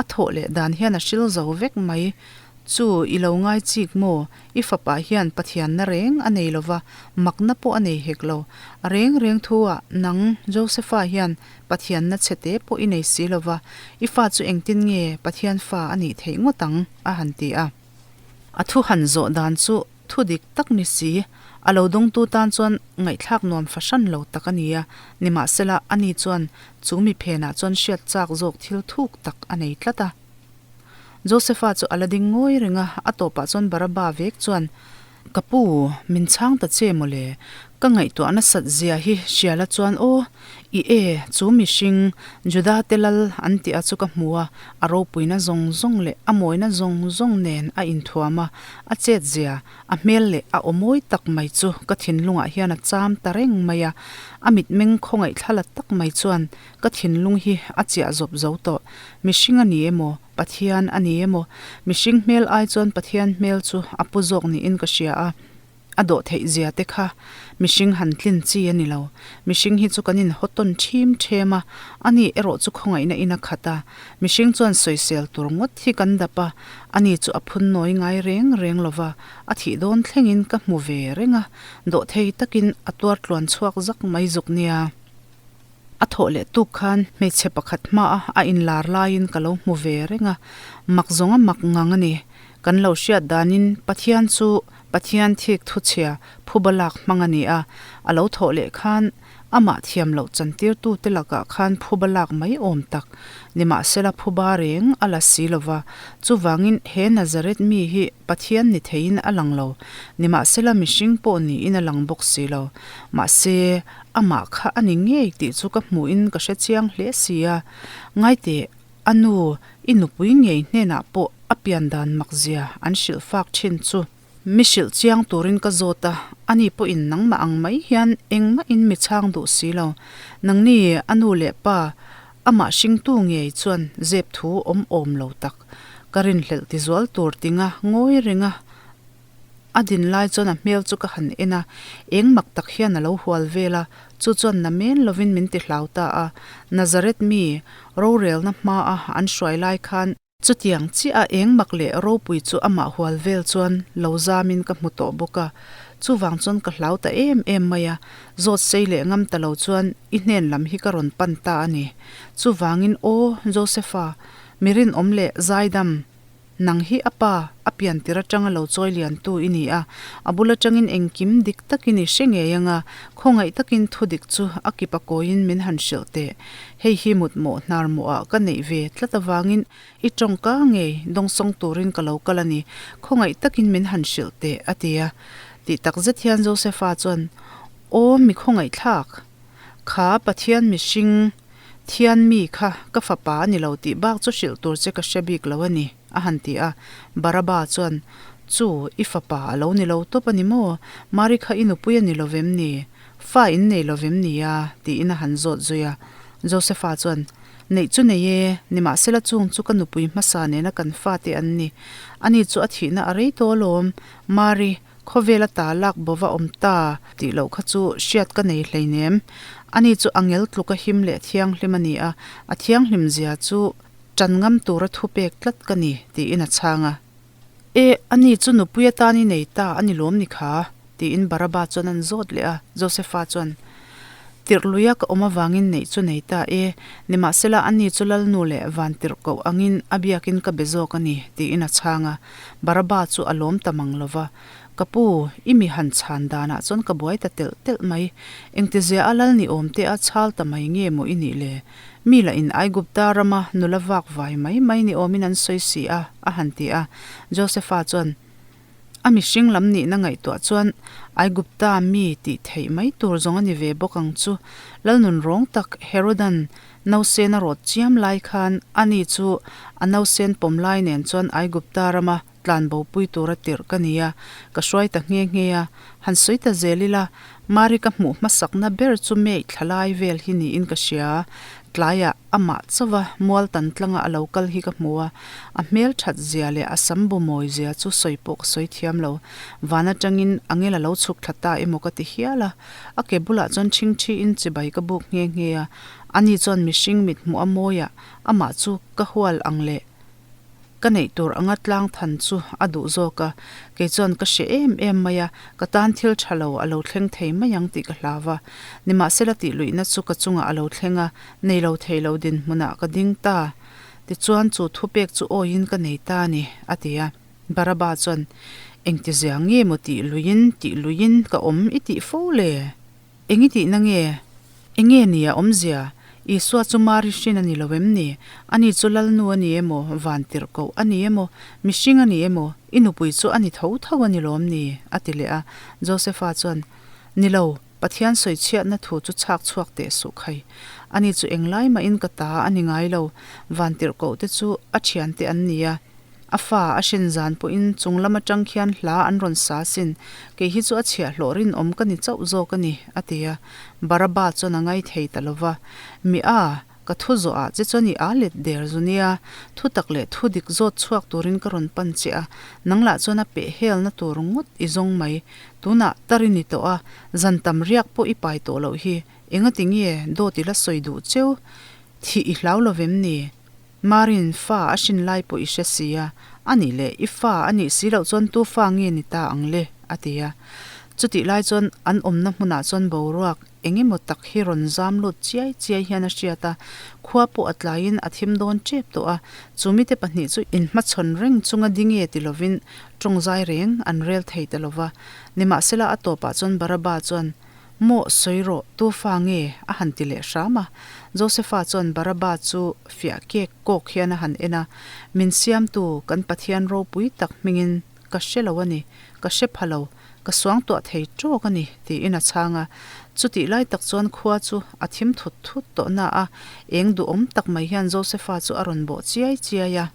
a thawh leh dan hian a hril zo vek mai. Chu i lo ngai chik maw? I fapa hian Pathianna reng a nei lo va, makna pawh a nei hek lo. A reng reng thu ah nang Josepha hian Pathianna chhete pawh i nei si lo va, i fa chu engtin nge Pathian fa a nih theih ngawt ang? a han ti a. A thu han zawh dan chu thu dik tak ni si, a lo dawngtu tan chuan ngaihthlak nuam fahran lo tak a ni a, nimahsela ani chuan chu mi phenah chuan hriat chak zawk thil thuk tak a nei tlat a. Josepha chu a la ding ngawi reng a, a tawpah chuan Baraba vek chuan, Ka pu, min chhang ta che mawle. Ka ngaihtuah nasat zia hi hriala chuan aw, i e, chu mihring, Juda te lal an tih a chu ka hmu a, a ropuina zawng zawng leh a mawina zawng zawng nen a inthuam a, a chet zia, a hmel leh a aw mawi tak mai chu ka thinlungah hian a cham ta reng mai a, a mitmeng khawngaih thlala tak mai chuan ka thinlung hi a chiah zawp zo tawh. Mihring a ni emaw, Pathian a ni emaw, mihring hmel ai chuan Pathian hmel chu a pu zawk niin ka hria a. A dawh theih zia te kha mihring han tlin chi a ni lo. Mihring hi chu kan inhaw tawn ṭhim ṭhem a, ani erawh chu khawngaihna in a khat a. Mihring chuan sawisel tur ngawt hi kan dap a, ani chu a phun nawi ngai reng reng lo va, a thih dawn thlengin ka hmu ve reng a, dawh thei takin a tuar tluan chhuak zak mai zuk nia. A thawh leh tuk khan hmeichhe pakhat hmaa a inlar laiin ka lo hmu ve reng a, mak zawng a mak ngang a ni. Kan lo hriat danin Pathian chu Pathian thik thuchhia phuba lak hmang a ni a, a lo thawh leh khan amah thiam loh chantirtute lakah khan phuba lak mai awm tak nimahsela phuba reng a la si lo va. Chuvangin he Nazareth mi hi Pathian ni theiin a lang lo, nimahsela mihring pawh niin a lang bawk si lo. Mahse, amah kha a ni ngei tih chu ka hmuhin ka hre chiang hle si a. Ngaiteh, a nu, i nupui ngei hnenah pawh a pian dan makzia an hrilh fak thin chu. Mi hrilh chiang turin ka zawt a, ani pawhin nangmah ang mai hian engmahin mi chhang duh si lo. Nangni, a nu leh pa, amah hringtu ngei chuan zep thu awm awm lo tak, ka rinhlelh tizual tur tinga ngawi renga A din lai chuan a hmel chu ka han en a, eng mak tak hian a lo hual vel a, chu chuan na men lovin min ti hlau ta a. Nazareth mi, rorelna hmaa an hruai lai khan, chutiang chiah a eng mak leh ropui chu amah hual vel chuan lo zamin ka hmu tawh bawk a, chuvang chuan ka hlau ta em em mai a, zawt sei leh ngam ta lo chuan i hnen lam hi ka rawn pan ta a ni. Chuvangin aw, Josepha, mi rinawm leh zaidam, Nang hi a pa, a pian tir atanga lo chawi liantu i ni a, a bul atangin engkim dik takin i hre ngei anga, khawngaih takin thu dik chu a kip a kawiin min han hrilh teh. Hei hi mutmawh hnar mawhah ka neih ve tlat avangin i tawngka ngei dawngsawng turin ka lo kal a ni, khawngaih takin min han hrilh teh, a ti a. Tih tak zet hian Josepha chuan, Aw mi khawngaihthlak! Kha Pathian mihring Thian mi kha ka fapa a ni lo tih bak chu hrilh tur che ka hre bik lo a ni, a han ti a. Baraba chuan, Chu, i fapa a lo ni lo tawp a ni maw? Mari kha i nupui a ni lo vem ni? Fa in nei lo vem ni a? tiin a han zawt zui a. Josepha chuan, Neih chu nei e, nimahsela chung chu ka nupui hmasa nena kan fate an ni. Ani chu a thihna a rei tawh alawm. Mari, Khawvel a ta lak bova awm ta tih loh kha chu hriat ka nei hleinem. Ani chu a ngel tluka him leh thianghlim a ni a, a thianghlim zia chu tan ngam tura thupek tlat ka ni, tiin a chhang a. E, ani chu nupui atan i nei ta a ni lawm ni kha? tiin Baraba chuan an zawt leh a. Josepha chuan, Tirh luia ka awm avangin neih chu nei ta e, nimahsela ani chu Lalnu leh Vantirh koh angin a biakin ka be zawk a ni, tiin a chhang a. Baraba chu a lawm ta mang lo va, Ka pu, i mi han chhan danah chuan ka buai ta telh telh mai. Engtizia a lal ni awm te a chhal ta mai nge maw i nih le? Mi lah in Aigupta rama nula vak vai mai mai ni awmin an sawi si a, a han ti a. Josepha chuan, A mihring lam nihna ngaihtuah chuan Aigupta mi tih theih mai tur zawng a ni ve bawk ang chu. Lalnun rawng tak Herodan nausen a rawt chiam lai khan ani chu a nausen pawm lai nen chuan Aigupta rama tlanbo pui tura tirh ka ni a, ka hruai ta nghe nghe a. Han sawi ta zel ila, Mari ka hmuh hmasakna ber chu May thla lai vel hi niin ka hria. Tlaiah amah chauva mual tan tlanga a lo kal hi ka hmu a, a hmel that zia leh a sam bu mawi zia chu sawi pawh ka sawi thiam lo. Van atangin angel a lo chhuk thla ta emaw ka ti hial a, a ke bulah chuan ṭhingṭhi in chibai ka buk nghe nghe a, ani chuan mihring mit hmuh a mawiah amah chu ka hual ang leh Ka neih tur anga tlang than chu a duh zawk a, kei chuan ka hre em em mai a, ka tan thil tha lo a lo thleng thei mai ang tih ka hlau va. Nimahsela tih luihna chu ka chungah a lo thleng a, nei lo thei lo dinhmunah ka ding ta. Tichuan chu thupek chu awiin ka nei ta a ni, a ti a. Baraba chuan, Engtizia nge maw tih luiin tih luiin ka awm i tih fo le? Eng i tihna nge? Enge ni a awmzia? Isua chu Mari hrin a ni lo em ni? Ani chu Lalnu a ni emaw, van tirhkoh a ni emaw, mihring a ni emaw, i nupui chu a ni tho tho a ni lawm ni? a ti leh a. Josepha chuan, Ni lo. Pathian sawichhiatna thu chu chhak chhuak teh suh khai. Ani chu englai mahin ka ta a ni ngai lo, vantirhkoh te chu a thiante an ni a. A fa a hrin zan pawhin chung lam atang khian hla an rawn sa sin, kei hi chu a chhiahhlawh rinawm ka ni chauh zawk a ni, a ti a. Baraba chuan a ngai thei ta lo va, Mi a, ka thu zawhah che chuan i a let der zu nia, thu tak leh thu dik zawt chhuak turin ka rawn pan che a, nang lah chuan a peh helna tur ngawt i zawng mai, tunah tar i ni tawh a, zan tam riak pawh i pai tawh loh hi, engati nge dawt i la sawi duh cheu, thih i hlau lo vem ni? Marin fa a hrin lai pawh i hre si a, a nih leh i fa a nih si loh chuan tu fa nge ni ta ang le? a ti a. Chutih lai chuan an awmna hmunah chuan boruak eng emaw tak hi rawn zam lut chiai chiai hian a hriat a, khua pawh a tlaiin a thim dawn tep tawh a, chu mite pahnih chu inhmachhawn reng chunga ding e ti lovin tawngzai reng an rel thei ta lova. Nimahsela a tawpah chuan Baraba chuan Maw sawi rawh, tu fa nge? a han ti leh hram a. Josefa chuan Baraba chu fiah kek kawk hian a han en a, Min siamtu kan Pathian ropui tak hmingin ka hre lo a ni, ka hre pha lo, ka suangtuah thei tawk a ni, tiin a chhang a. Chutih lai tak chuan khua chu a thim thut thut tawh na a, eng duhawm tak mai hian Josefa chu a rawn bawh chiai chiai a.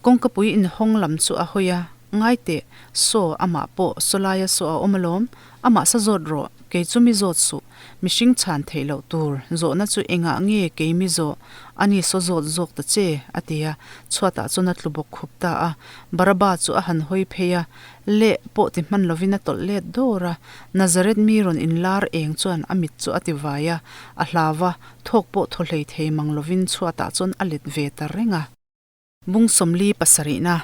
Kawngkapui inhawng lam chu a hawi a, Ngai teh, saw amah pawh sawlaia saw a awm alawm, amah sa zawt rawh, kei chu mi zawt suh, mihring chhan theih loh tur, zawhna chu engah nge kei mi zawh, ani saw zawt zawk ta che, a ti a, chhuatah chuan a tlu bawk khup ta a, Baraba chu a han hawi phei a, leh pawh ti hman lovin a tawlh let dawr a, Nazareth mi rawn inlar eng chuan a mit chu a ti vai a, a hlau a, thawk pawh thaw hlei thei mang lovin chhuatah chuan a let ve ta reng a. Bung 70 na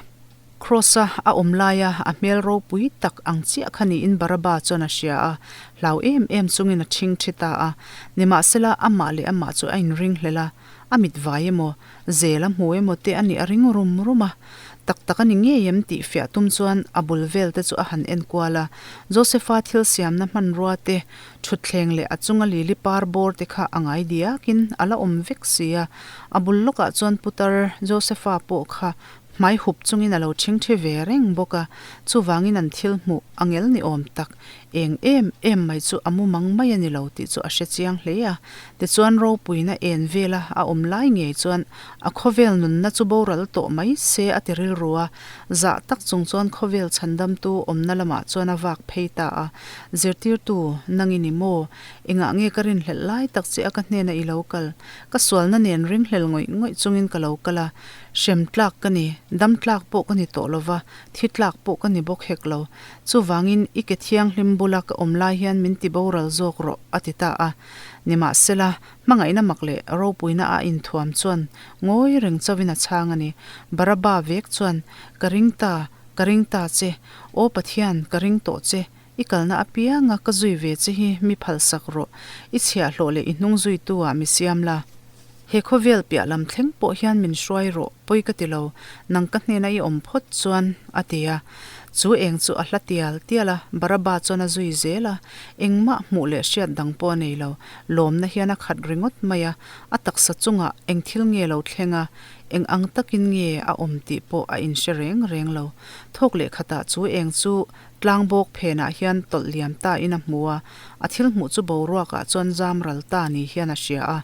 Kraws-a a awm laia a hmel ropui tak ang chiah kha niin Baraba chuan a hria a, hlau em em chungin a ṭhing ṭhi ta a. Nimahsela, amah leh amah chu a inring hlel a, a mit vai emaw, zel a hmu emaw te a nih a ring rum rum a. Tak tak a ni ngei em tih fiah tum chuan a bul vel te chu a han en kual a. Josepha thil siamna hmanrua te, thutthleng leh a chunga lili par bawr te kha a ngai diakin a la awm vek si a. A bul lawkah chuan putar Josepha pawh kha hmai hup chungin a lo ṭhingṭhi ve reng bawk a, chuvangin an thil hmuh a ngel ni awm tak eng em em mai chu a mumang mai a ni lo tih chu a hre chiang hle a. Tichuan ropuina en vela a awm lai ngei chuan a khawvel nunna chu boral tawh mai se a ti rilru a, zah tak chung chuan khawvel chhandamtu awmna lamah chuan a vak phei ta a, Zirtirtu, nang i ni maw? Engah nge ka rinhlelh lai tak che a ka hnenah i lo kal? Ka sualna nen ringhlel ngawih ngawih chungin ka lo kal a, hrem tlak ka ni, dam tlak pawh ka ni tawh lo va, thi tlak pawh ka ni bawk hek lo. Chuvangin i ke thianghlim bula ka awm lai hian min ti boral zawk rawh, a ti ta a. Nimahsela, hmangaihna mak leh ropuina a inthuam chuan ngawi reng chauhin a chhang a ni. Baraba vek chuan, Ka ring ta, ka ring ta che, Aw Pathian, ka ring tawh che, I kalna apianga ka zui ve che hi mi phalsak rawh, i chhiahhlawh leh i hnung zuitu ah mi siam la. He khawvel piah lam thleng pawh hian min hruai rawh, pawi ka ti lo, nang ka hnena i awm phawt chuan, a ti a. Chu eng chu a hla tial tial a, Baraba chuan a zui zel a, engmah hmuh leh hriat dang pawh a nei lo, lawmna hian a khat ringawt mai a, a taksa chungah eng thil nge lo thleng a, eng ang takin nge a awm tih pawh a inhre reng reng lo. Thawk leh khatah chu eng chu Tlang bawk phenah hian tawlh liam ta in a hmu a, a thil hmuh chu boruakah chuan zam ral ta ni hian a hria a.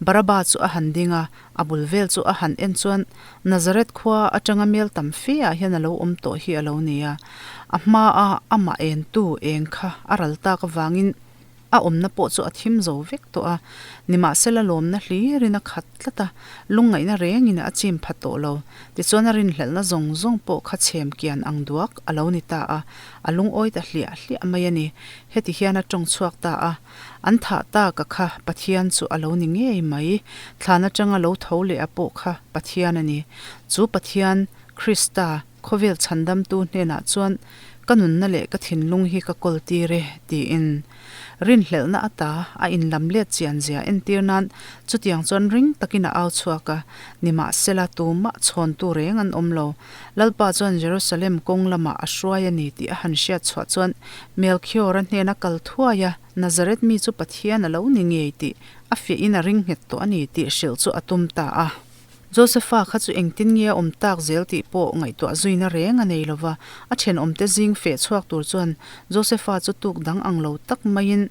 Baraba chu a han ding a, a bul vel chu a han en chuan Nazareth khua atanga mel tam fe ah hian a lo awm tawh hi a lo ni a. A hma a amah entu eng kha a ral tak avangin A awmna pawh chu a thim zo vek tawh a, nimahsela lawmna hlirin a khat tlat a, lungngaihna rengin a chim pha tawh lo. Tichuan a rinhlelhna zawng zawng pawh kha chhem kian ang duak a lo ni ta a, a lungawi ta hliah hliah mai a ni. Heti hian a tawng chhuak ta a, An thah taka kha Pathian chu a lo ni ngei mai, thlan atanga lo tho leh a pawh kha Pathian a ni. Chu Pathian, Krista, Khawvel chhandamtu hnenah chuan ka nunna leh ka thinlung hi ka kawl tir e, tiin. Rinhlelhna ata a inlam let chian zia entir nan chutiang chuan ring takin a au chhuak a, nimahsela tumah chhawntu reng an awm lo. Lalpa chuan Jerusalem kawng lamah a hruai a ni tih a han hriat chhuah chuan Melchior-a hnena kal thuai a, Nazareth mi chu Pathian a lo ni ngei tih a fiahin a ring nghet tawh a ni tih hrilh chu a tum ta a. Josepha kha chu engtin nge a awm tak zel tih pawh ngaihtuah zuina reng a nei lo va, a thenawmte zing feh chhuak tur chuan Josepha chu tuk dang ang lo tak maiin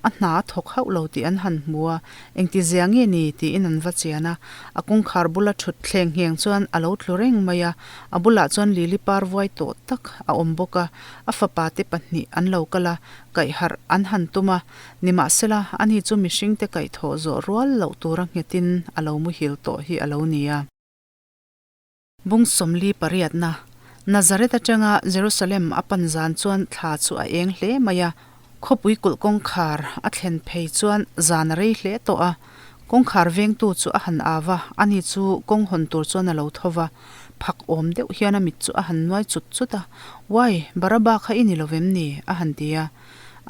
A hna a thawk hauh lo tih an han hmu a, engti zia nge ni tiin an va chian a. A kawngkhar bula thut thleng ngheng chuan a lo tlu reng mai a, a bulah chuan lili par vuai tawh tak a awm bawk a, a fapa te pahnih an lo kal a, kaihharh an han tum a, nimahsela ani chu mihringte kaihthawh zawh rual loh tura nghetin a lo muhil tawh hi a lo ni a. Bung sawmli pariatna, Nazareth atanga Jerusalem a pan zan chuan thla chu a eng hle mai a. Khawpui kulh kawngkhar a thlen phei chuan zan a rei hle tawh a. Kawngkhar vengtu chu a han au a, ani chu kawng hawn tur chuan a lo tho va. Phak awm deuh hian a mit chu a han nuai chut chut a, Uai, Baraba kha i ni lo vem ni? a han ti a.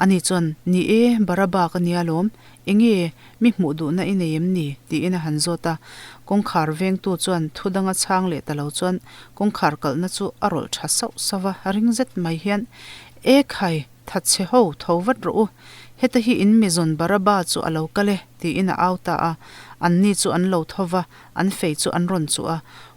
Ani chuan, Ni e, Baraba ka nia lawm. Enge, mi hmuh duhna i nei em ni? tiin a han zawt a. Kawngkhar vengtu chuan thu danga chhang leh ta lo chuan kawngkhar kalhna chu a rawlh tha sauh sauh a, ring zet mai hian, E khai, thatchhe ho, tho vat rawh u. Heta hi in mi zawn Baraba chu a lo kal e, tiin a au ta a. Anni chu an lo tho va, an fei chu an rawn chuh a,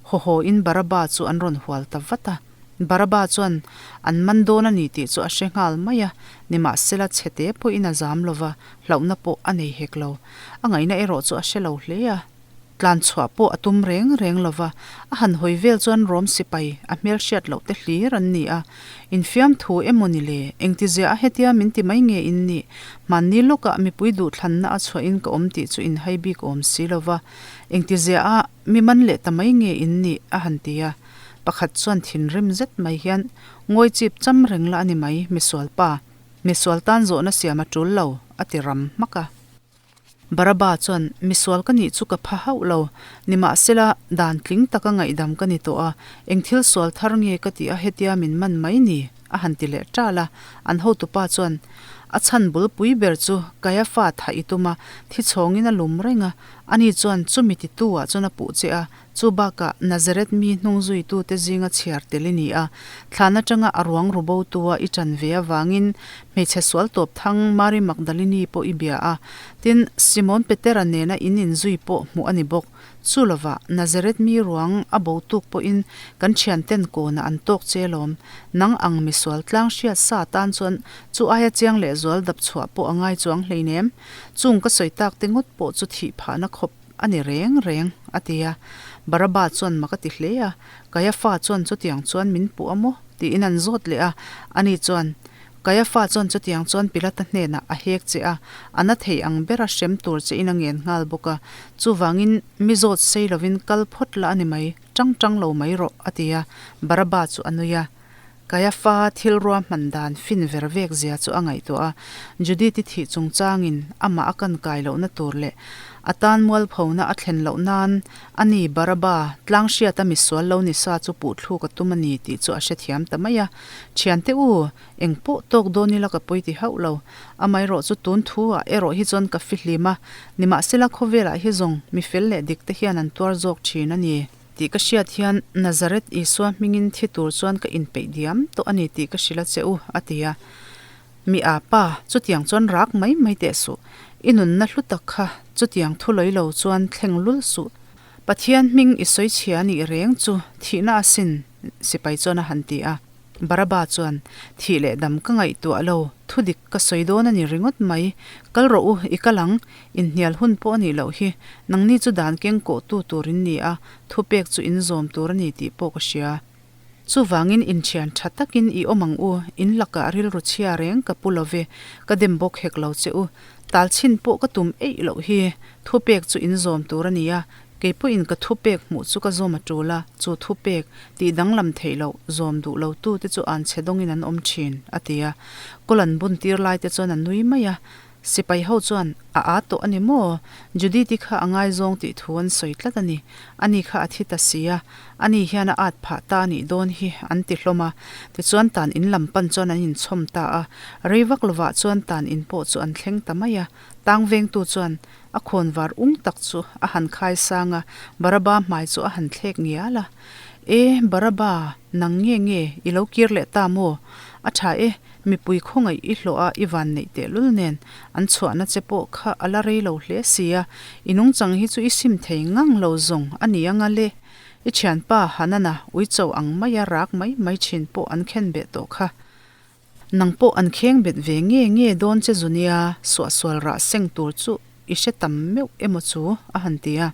haw haw in Baraba chu an rawn hual ta vat a. Baraba chuan an man dawn a ni tih chu a hre nghal mai a, nimahsela chhete pawhin a zam lo va, hlauhna pawh a nei hek lo. A ngaihna erawh chu a hre lo hle a, tlan chhuah pawh a tum reng reng lo va, a han hawi vel chuan Rom sipai a hmel hriat loh te hlir an ni a. Infiam thu emaw ni le, engtizia a hetia min ti mai nge in nih? Hmanni lawkah mipui duhthlanna a chhuahin ka awm tih chu inhai bik awm si lo va, engtizia a mi man leh ta mai nge in nih? a han ti a. Pakhat chuan thinrim zet mai hian, Ngawi chip cham reng la a ni mai, misual pa. Misual tan zawhna siam a tul lo, a ti ram hmak a. Baraba chuan, Misual ka nih chu ka pha hauh lo. Nimahsela, dan tling taka ngaihdam ka ni tawh a, eng thil sual thar nge ka tih a hetia min man mai ni? a han ti leh ṭal a. An hotupa chuan, A chhan bulpui ber chu Kaiafa thah i tum a, thi chhawngin a lum reng a. Ani chuan chumi titu-ah chuan a puh che a, Chu bakah Nazareth mi hnungzuitute zinga chhiar tel i ni a, thlan atanga a ruang ru botua i ṭan ve avangin hmeichhe sual tawp thang Mary Magdalini pawh i bia a. Tin, Simon Petera nena in inzui pawh hmuh a ni bawk. Chu lovah, Nazareth mi ruang a bo tuk pawhin kan thianten kawnah an tawk che alawm. Nang ang misual tlang hriat sa tan chuan chu aia chiang lehzual dap chhuah pawh a ngai chuang hleinem. Chung ka sawi tak te ngawt pawh chu thih phahna khawp A ni reng reng, a ti a. Baraba chuan mak a ti hle a. Kaiafa chuan chutiang chuan min puh a maw? tiin an zawt leh a. Ani chuan, Kaiafa chuan chutiang chuan Pilata hnenah a hek che a, a na thei ang bera hrem tur che in a ngen nghal bawk a. Chuvangin mi zawt sei lovin kal phawt la a ni mai, tang tang lo mai rawh, a ti a. Baraba chu a nui a. Kaiafa thil ruahman dan fin ver vek zia chu a ngaihtuah a, Judith-i thih chungchangin amah a kan kai lohna tur leh a tan mualphona a thlen loh nan a ni Baraba tlang hriata misual lo ni sa chu puhthluk a tum a ni tih chu a hrethiam ta mai a. Thiante u, eng pawh tawk dawn ila ka pawi ti hauh lo. Amaherawh chu tun thu ah erawh hi chuan ka fihlim a, nimahsela khawvelah hi zawng mi fel leh dik te hian an tuar zawk thin a ni. Tih ka hriat hian Nazareth Isua hmingin thi tur chuan ka inpeih diam tawh a ni tih ka hrilh a che u, a ti a. Mi a pa, chutiang chuan rak mai mai teh suh. I nunna hlu tak kha chutiang thu lawi lo chuan thleng lul suh. Pathian hming i sawi chhia a nih reng chu thihna asin, sipai chuan a han ti a. Baraba chuan, Thih leh dam ka ngaihtuah lo, thu dik ka sawi dawn a ni ringawt mai. Kal rawh u, i kal ang. Inhnial hun pawh a nih loh hi. Nangni chu dan keng kawhtu tur in ni a, thupek chu in zawm tur a ni tih pawh ka hria. Chuvangin inthian tha takin i awm ang u, in lakah rilru chhia reng ka pu lo ve, ka dem bawk hek lo che u. Tal chhin pawh ka tum eih loh hi, thupek chu in zawm tur a ni a, Kei pawhin ka thupek hmuh chu ka zawm a tul a, chu thupek tih danglam theih loh zawm duh lo tute chu an chhe dawngin an awm thin, a ti a. Kawl an bun tir lai te chuan a nui mai a. Sipai ho chuan, A aa tawh a ni maw? Judith-i kha a ngaizawng tih thu an sawi tlat a ni. Ani kha a thi ta si a, ani hian a at phah ta a nih dawn hi, an ti hlawm a. Tichuan tan in lam pan chuan an inchhawm ta a. Rei vak lovah chuan tan in pawh chu an thleng ta mai a. Tang vengtu chuan, A khawnvar ung tak chu a han khai sang a, Baraba hmai chu a han thlek ngial a. E, Baraba, nang nge nge i lo kir leh ta maw? A tha e, mipui khawngaih i hlawh a i van neih tehlul nen, an chhuahna che pawh kha a la rei lo hle si a, i nungchang hi chu i sim thei ngang lo zawng a ni anga le. I thianpa Hanana uicho ang maia rak mai mai thin pawh an khen beh tawh kha. Nang pawh an kheng bet ve nge nge dawn che zu nia, suahsual rah seng tur chu i hre tam meuh emaw chu? a han ti a.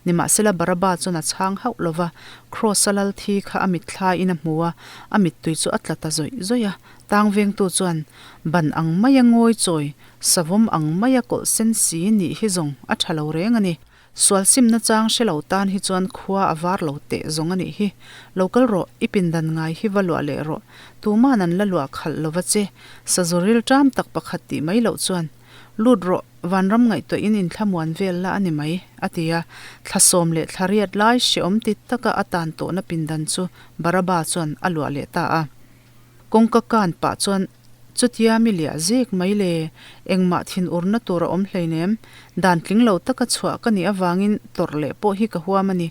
Nimahsela Baraba chuan a chhang hauh lo va, Kraws-a lal thi kha a mitthlaiin a hmu a, a mittui chu a tla ta zawih zawih a. Tang vengtu chuan, Ban ang maia ngawi chawi, savawm ang maia kawlh sen si nih hi zawng a tha lo reng a ni. Sual simna chang hre lo tan hi chuan khua a var lo teh zawng a nih hi. Lo kal rawh, i pindan ngai hi va luah leh rawh. Tuma'n an la luah khalh lo va che, sazu ril ṭam tak pakhat tih mai loh chuan. Lut rawh, vanram ngaihtuahin inthlamuan vel la a ni mai, a ti a. Thla 18 lai hrehawm ti taka a tan tawhna pindan chu Baraba chuan a luah leh ta a. Kawngka kan pah chuan, Chutia mi liah zek mai le, engmah thinurna tur a awm hleinem, dan tling lo taka chhuah ka nih avangin tawrh leh pawh hi ka huam a ni.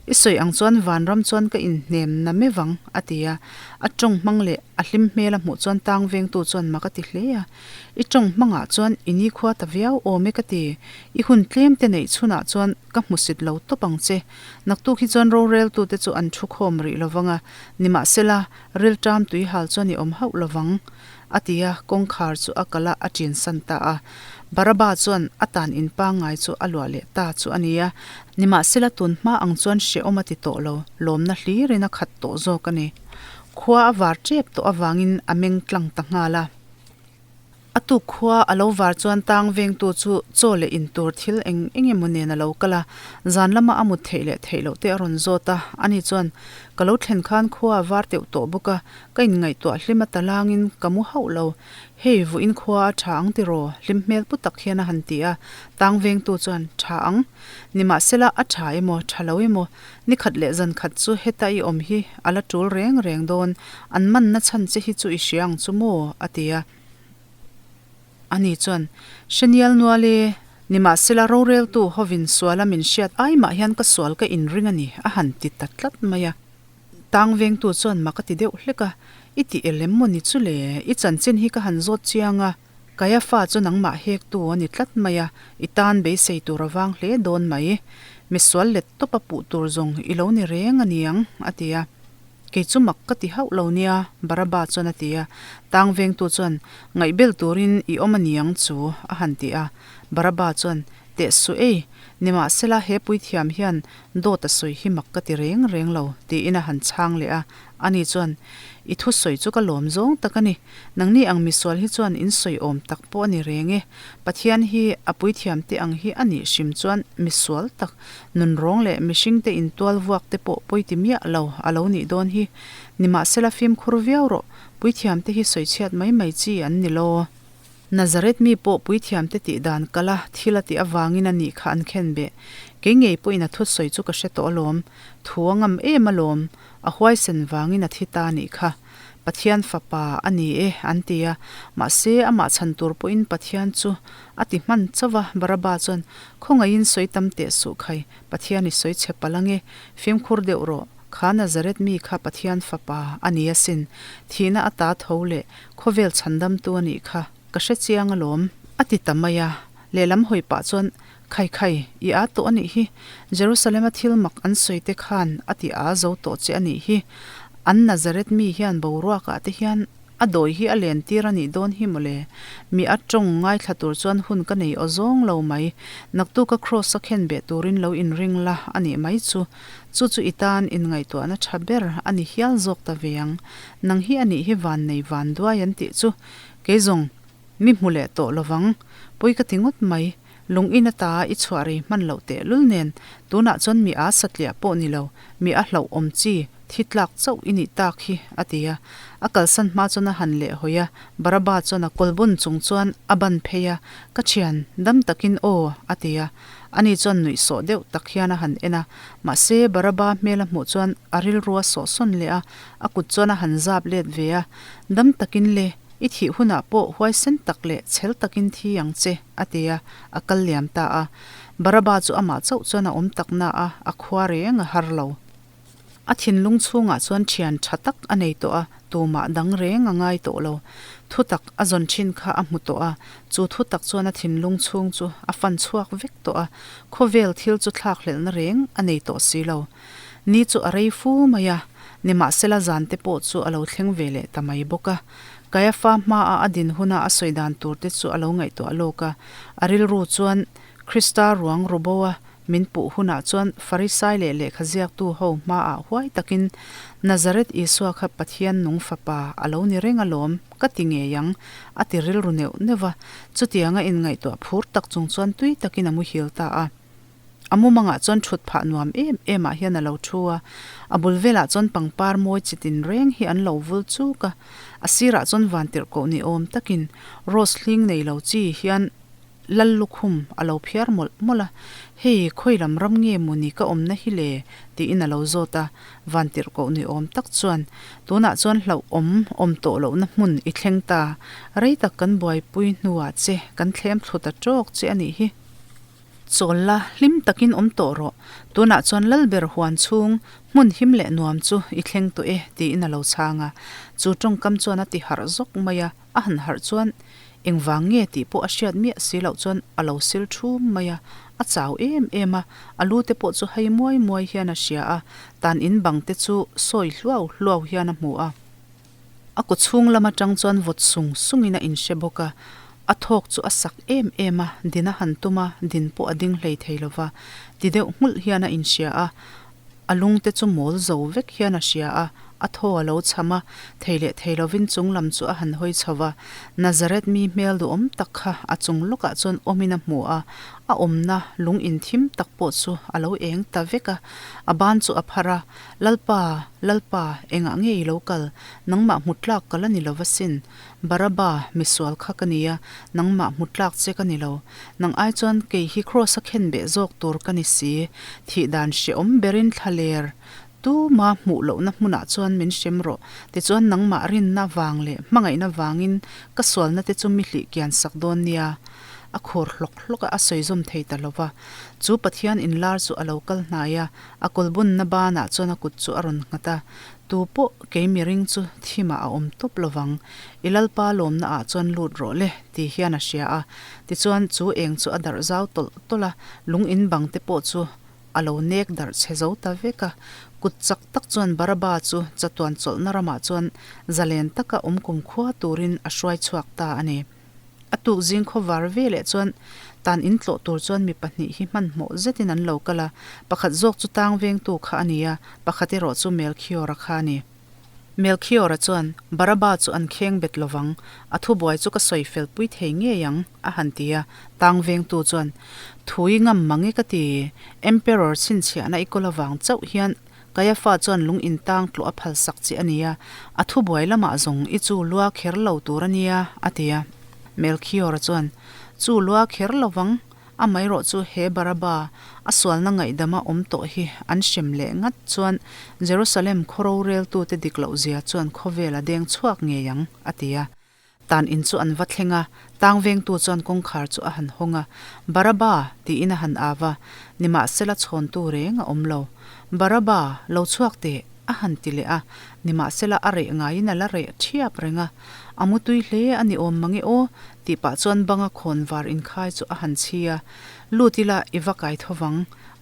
I sawi ang chuan vanram chuan ka inhnem na mevang, a ti a. A tawng hmang leh a hlim hmel a hmuh chuan tang vengtu chuan mak a ti hle a. I tawng hmangah chuan i nikhua ta viau awm e ka ti. I hun tlem te neih chhunah chuan ka hmusit lo tawp ang che. Naktuk hi chuan roreltute chu an thu khawm rih lovang a, nimahsela, Rilṭam tui hal chuan i awm hauh lovang, a ti a, kawngkhar chu a kalh a, a ṭinsan ta a. Baraba chuan a tan in pangngai chu a luah leh ta chu a ni a, nimahsela tun hma ang chuan hrehawm a ti tawh lo, lawmna hlirin a khat tawh zawk a ni. Khua a var ṭep tawh avangin a meng tlang ta nghal a. A tuk khua a lo var chuan tang vengtu chu chaw leh in tur thil eng eng emaw nen a lo kal a, zan lama a mut theih leh theih loh te a rawn zawt a, ani chuan, Ka lo thlen khan khua a var teuh tawh bawk a, ka inngaihtuah hlim a talangin ka mu hauh lo. Hei, vuin khua a tha ang tiraw? Hlim hmel pu tak hian a han ti a, tang vengtu chuan, Tha ang. Nimahsela, a tha emaw, tha lo emaw, ni khat leh zan khat chu heta i awm hi a la tul reng reng dawn, an manna chhan che hi chu i hria ang chu maw? a ti a. Ani chuan, Hre nial nual e, nimahsela roreltu hovin suala min hriat ai mah hian ka sual ka inring a ni, a han ti ta tlat mai a. Tang vengtu chuan mak a ti deuh hlek a, I ti el em maw ni chu le? I chanchin hi ka han zawt chiang a, Kaiafa chu nangmah hektu a ni tlat mai a, i tan beisei tur a vang hle dawn mai. Misual let tawp a puh tur zawng i lo ni reng a niang, a ti a. Kei chu mak ka ti hauh lo nia, Baraba chuan a ti a. Tang vengtu chuan, Ngaihbel turin i awm a niang chu, a han ti a. Baraba chuan, Teh suh ei, nimahsela he puithiam hian dawt a sawi hi mak ka ti reng reng lo, tiin a han chhang leh a. Ani chuan, I thusawi chu ka lawm zawng tak a ni. Nangni ang misual hi chuan in sawi awm tak pawh a ni reng e. Pathian hi a puithiam te ang hi a nih hrim chuan misual tak, nunrawng leh mihringte intual vuak te pawh pawi ti miah lo a lo nih dawn hi. Nimahsela fimkhur viau rawh, puithiam te hi sawichhiat mai mai chi an ni lo. Nazareth mi pawh puithiam te tih dan kal a thil a tih avangin a nih kha an khen beh. Kei ngei pawhin a thusawi chu ka hre tawh alawm. Thu a ngam em alawm. A huaisen vangin a thi ta nih kha. Pathian fapa a ni e an ti a, mahse amah chhan tur pawhin Pathian chu a ti hman chauh a, Baraba chuan, Khawngaihin sawi tam teh suh khai, Pathian i sawi chhe palh ange, fimkhur deuh rawh, kha Nazareth mi kha Pathian fapa a ni asin, thihna ata tho leh khawvel chhandamtu a nih kha, ka hre chiang alawm, a ti ta mai a, lehlam hawi pah chuan, Khai khai, i â tawh a nih hi. Jerusalem-a thil mak an sawi te khan a ti â zo tawh che a nih hi. An Nazareth mi hian boruakah te hian a dawi hi a len tir a nih dawn hi mawle. Mi a tawng ngaithla tur chuan hun ka nei aw zawng lo mai. Naktuka Kraws-a khen beh turin lo inring la a nih mai chu. Chu chu i tan inngaihtuahna tha ber a ni hial zawk ta ve ang. Nang hi a nih hi van nei van duai an tih chu. Kei zawng mi hmu leh tawh lovang. Pawi ka ti ngawt mai. Lung in ata i chhuah rei hman loh teh lul nen, tunah chuan mi a satliah pawh ni lo, mi a hlauh awm chi, thi tlak chauh i nih tak hi, a ti a. A kalsan hma chuan a han leh hawi a, Baraba chuan a kawlbun chung chuan a ban phei a, Ka thian, dam takin aw, a ti a. Ani chuan nuih sawh deuh tak hian a han en a, mahse Baraba hmel a hmuh chuan a rilru a sawhsawn leh a, a kut chuan a han zap let ve a, Dam takin le, i thih hunah pawh huaisen tak leh chhel takin thi ang che. A ti a, a kal liam ta a. Baraba chu amah chauh chuan a awm tak na a, a khua reng a har lo. A thinlung chhungah chuan thian tha tak a nei tawh a, tumah dang reng a ngai tawh lo. Thutak a zawn thin kha a hmu tawh a, chu thutak chuan a thinlung chhung chu a fan chhuak vek tawh a, khawvel thil chu thlakhlelhna reng a nei tawh si lo. Ni chu a rei fu mai a, nimahsela zan te pawh chu a lo thleng ve leh ta mai bawk a. Kaiafa hmaah a din huna a sawi dan tur te chu a lo ngaihtuah lawk a. A rilru chuan Krista ruang rubo a min puh hunah chuan Farisai leh lehkha ziaktu ho hmaah huai takin Nazareth Isua kha Pathian nung fapa a lo ni reng alawm ka ti ngei ang a ti rilru neuh neuh va. Chutianga inngaihtuah phur tak chung chuan tui takin a muhil ta a. A mumangah chuan thut phah nuam em em ah hian a lo thu a, a bul velah chuan pangpar mawi chi tin reng hi an lo vul chuk a, a sirah chuan vantirhkoh ni awm takin rose hling nei lo chi hian lal lukhum a lo phiar mawlh mawlh a, Hei, khawi lam ram nge mawni ka awmna hi le? tiin a lo zawt a, vantirhkoh ni awm tak chuan tunah chuan hlauhawm awm tawh lohna hmun i thleng ta, rei tak kan buaipui hnuah che kan thlem thlu ta tawk che a nih hi. Chawl la, hlim takin awm tawh rawh. Tunah chuan Lalber huan chhung, hmun him leh nuam chu i thleng tawh e, tiin a lo chhang a. Chu tawngkam chuan a ti harh zawk mai a, a han harh chuan engvang nge tih pawh a hriat miah si loh chuan a lo sil thum mai a, a chau em em a, a lu te pawh chu hei muai muai hian a hria a, tan in bang te chu sawi hluau hluau hian a hmu a. A kaw chhung lam atang chuan vawt sung sungin a inhre bawk a, a thawk chu a sak em em a, din a han tum a, din pawh a ding hlei thei lo va, ti deuh nghulh hian a inhria a, a lung te chu mawl zo vek hian a hria a, a thaw a lo chham a, thei leh thei lovin chung lam chu a han hawi chho va, Nazareth mi hmel duhawm tak kha a chung lawkah chuan awmin a hmu a, a awmna lung inthim tak pawh chu a lo eng ta vek a, a ban chu a phar a, Lalpa, Lalpa, engah nge i lo kal? Nangmah hmu tlak ka la ni lo va sin. Baraba, misual kha ka nia, nangmah hmu tlak che ka ni lo. Nang ai chuan kei hi Kraws-a khen beh zawk tur ka ni si. Thih dan hrehawm berin thla ler. Tuma hmuh lohna hmunah chuan min hrem rawh. Tichuan nangmah rinna vang leh hmangaihna vangin ka sualna te chu mi hlih kian sak dawn nia. A khur hlawk hlawk a, a sawi zawm thei ta lo va. Chu Pathian inlar chu a lo kal hnai a, A kawlbunna banah chuan a kut chu a rawn nghat a, Tu pawh kei miring chu thimah a awm tawp lovang, i Lalpa lawmna ah chuan lut rawh le, ti hian a hria a. Tichuan chu eng chu a darh zau tawlh tawlh a, lung in bang te pawh chu a lo nek darh chhe zo ta vek a. Kut chak tak chuan Baraba chu chatuan chawlhna ramah chuan zalen taka awm kumkhua turin a hruai chhuak ta a ni. A tuk zing khawvar ve leh chuan tan in tlawh tur chuan mi pahnih hi hmanhmawh zetin an lo kal a, pakhat zawk chu tang vengtu kha a ni a, pakhat erawh chu Melchior-a kha a ni. Melchior-a chuan, Baraba chu an kheng bet lovang, a thubuai chu ka sawi fel pui thei ngei ang, a han ti a. Tang vengtu chuan, Thui ngam mang e ka ti, Emperor chhinchhiahna i kawl avang chauh hian Kaiafa chuan lung intang tluah a phal sak che a nia, a thubuai lamah zawng i chu lua kher lo tur a nia, a ti a. Melchior-a chuan, Chu lua kher lo vang, amaherawh chu he Baraba, a sualna ngaihdama awm tawh hi an hrem leh ngat chuan Jerusalem khaw roreltute dik lohzia chuan khawvel a deng chhuak ngei ang, a ti a. Tan in chu an va thleng a, tang vengtu chuan kawngkhar chu a han hawng a, Baraba! tiin a han au a, nimahsela chhawntu reng a awm lo. Baraba, lo chhuak teh! a han ti leh a, nimahsela a reh ngaiin a la reh thiap reng a. A mutui hle a ni awm mange aw, tih pah chuan banga khawn var inkhai chu a han chhi a, Lut ila i va kai tho vang,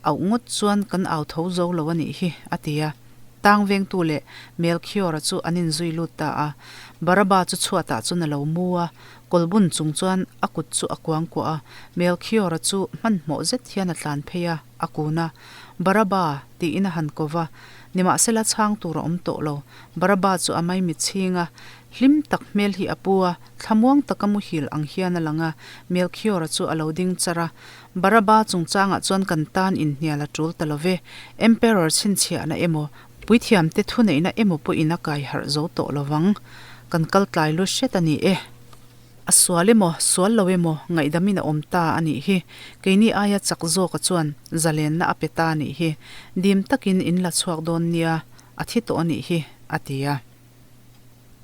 auh ngawt chuan kan au tho zo lo a nih hi, a ti a. Tang vengtu leh Melchior-a chu an inzui lut ta a. Baraba chu chhuatah chuan a lo mu a, kawlbun chung chuan a kut chu a kuang kuah a. Melchior-a chu hmanhmawh zet hian a tlan phei a, a kun a. Baraba! tiin a han ko va. Nimahsela chhang tur a awm tawh lo. Baraba chu a maimit chhing a, hlim tak hmel hi a pu a, thlamuang taka muhil ang hian a lang a. Melchior-a chu a lo ding char a. Baraba chungchangah chuan kan tan inhnial a tul ta lo ve. Emperor chhinchhiahna emaw, puithiamte thuneihna emaw pawhin a kai harh zo tawh lo vang. Kan kal tlai lu hret a ni e. A sual emaw, sual lo emaw, ngaihdamin a awm ta a nih hi. Keini aia chak zawka chuan zalenna a pe ta a nih hi. Dim takin in la chhuak dawn nia, a thi tawh a nih hi, a ti a.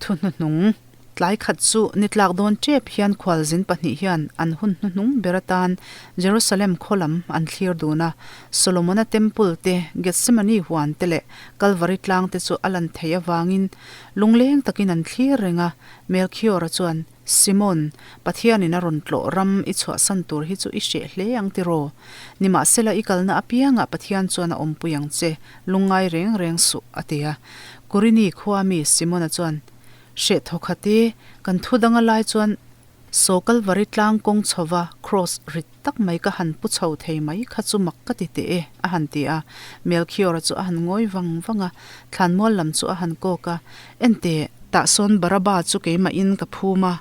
Thuhnuhnung, Tlai khat chu ni tlak dawn tep hian khualzin pahnih hian an hun hnuhnung ber atan Jerusalem khaw lam an thlir dun a. Solomona Temple te, Gethsemane huan te leh Kalvari tlang te chu a lan theih avangin lungleng takin an thlir reng a. Melchior-a chuan, Simon, Pathianin a rawn tlawh ram i chhuahsan tur hi chu i hreh hle ang tiraw? Nimahsela i kalna apiangah Pathian chuan a awmpui ang che, lungngai reng reng suh, a ti a. Kurini khua mi Simona chuan, Hreh thawkhat i, kan thu danga lai chuan Saw Kalvari tlang kawng chhova Kraws rit tak mai ka han pu chho thei mai kha chu mak ka ti teh e, a han ti a. Melchior-a chu a han ngawi vang vang a, thlanmual lam chu a han kawk a, Enteh, tah sawn Baraba chu keimahin ka phum a,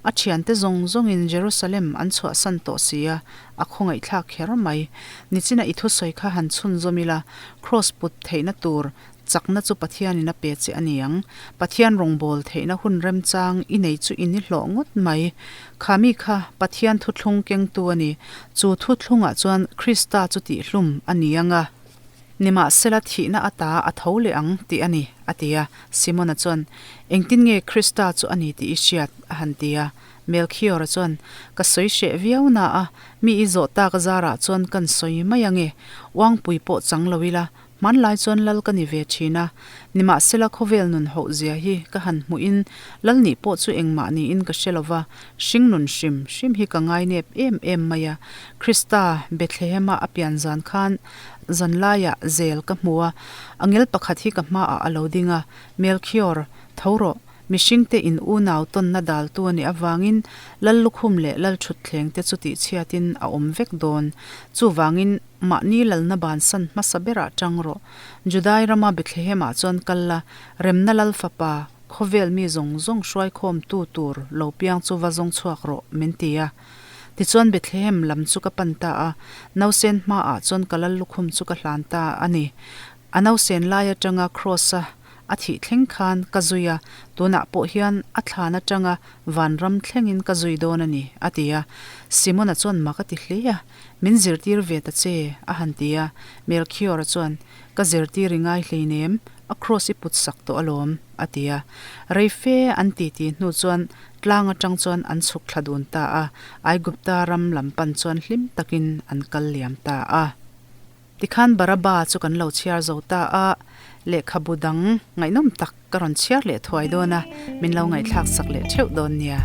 a thiante zawng zawngin Jerusalem an chhuahsan tawh si a, a khawngaihthlak kher mai. Nichina i thusawi kha han chhunzawm ila, Kraws put theihna tur Chakna chu Pathianin a pe che a ni ang. Pathian rawngbâwl theihna hun remchâng i nei chu i ni hlawh ngawt mai. Kha mi kha Pathian thuthlung kengtu a ni. Chu thuthlungah chuan Krista chu tihhlum a ni ang a. Nimahsela thihna ata a tho leh ang tih a ni, a ti a. Simona chuan, Engtin nge Krista chu a ni tih i hriat? a han ti a. Melchior-a chuan, Ka sawi hreh viau na a, mi i zawh tak zarah chuan kan sawi mai ang e. Uangpui pawh chang lo ila, Hmanlai chuan lal ka ni ve thin a, nimahsela khawvel nun hoh zia hi ka han hmuhin lal nih pawh chu engmah niin ka hre lova, hring nun hrim hrim hi ka ngainep em em mai a. Krista Bethlehem-a a pian zan khan zanlaiah zel ka hmu a, angel pakhat hi ka hmaah a lo ding a, Melchior, tho rawh, Mihringte in unau tawnna daltu a nih avangin lal lukhum leh lal thutthleng te chu tihchhiatin a awm vek dawn. Chuvangin mahni lalna bansan hmasa berah tang rawh. Judai rama Bethlehem-ah chuan kal la, remna lal fapa, khawvel mi zawng zawng hruaikhawmtu tur lo piang chu va zawng chhuak rawh, min ti a. Tichuan Bethlehem lam chu ka pan ta a, nausen hmaah chuan ka lal lukhum chu ka hlan ta a ni. A nausen lai atanga Kraws-a A thih thleng khan ka zui a, tunah pawh hian a thlan atanga vanram thlengin ka zui dawn a ni, a ti a. Simona chuan mak a ti hle a, Min zirtir ve ta che, a han ti a. Melchior-a chuan, Ka zirtir i ngai hleinem, a kraws i put sak tawh alawm, a ti a. Rei fe an titi hnu chuan tlang atang chuan an chhuk thla dun ta a, Aigupta ram lam pan chuan hlim takin an kal liam ta a. Tikhan Baraba chu kan lo chhiar zo ta a, lehkhabu dang ngaihnawm tak ka rawn chhiar leh thuai dawn a, min lo ngaihthlak sak leh theuh dawn nia.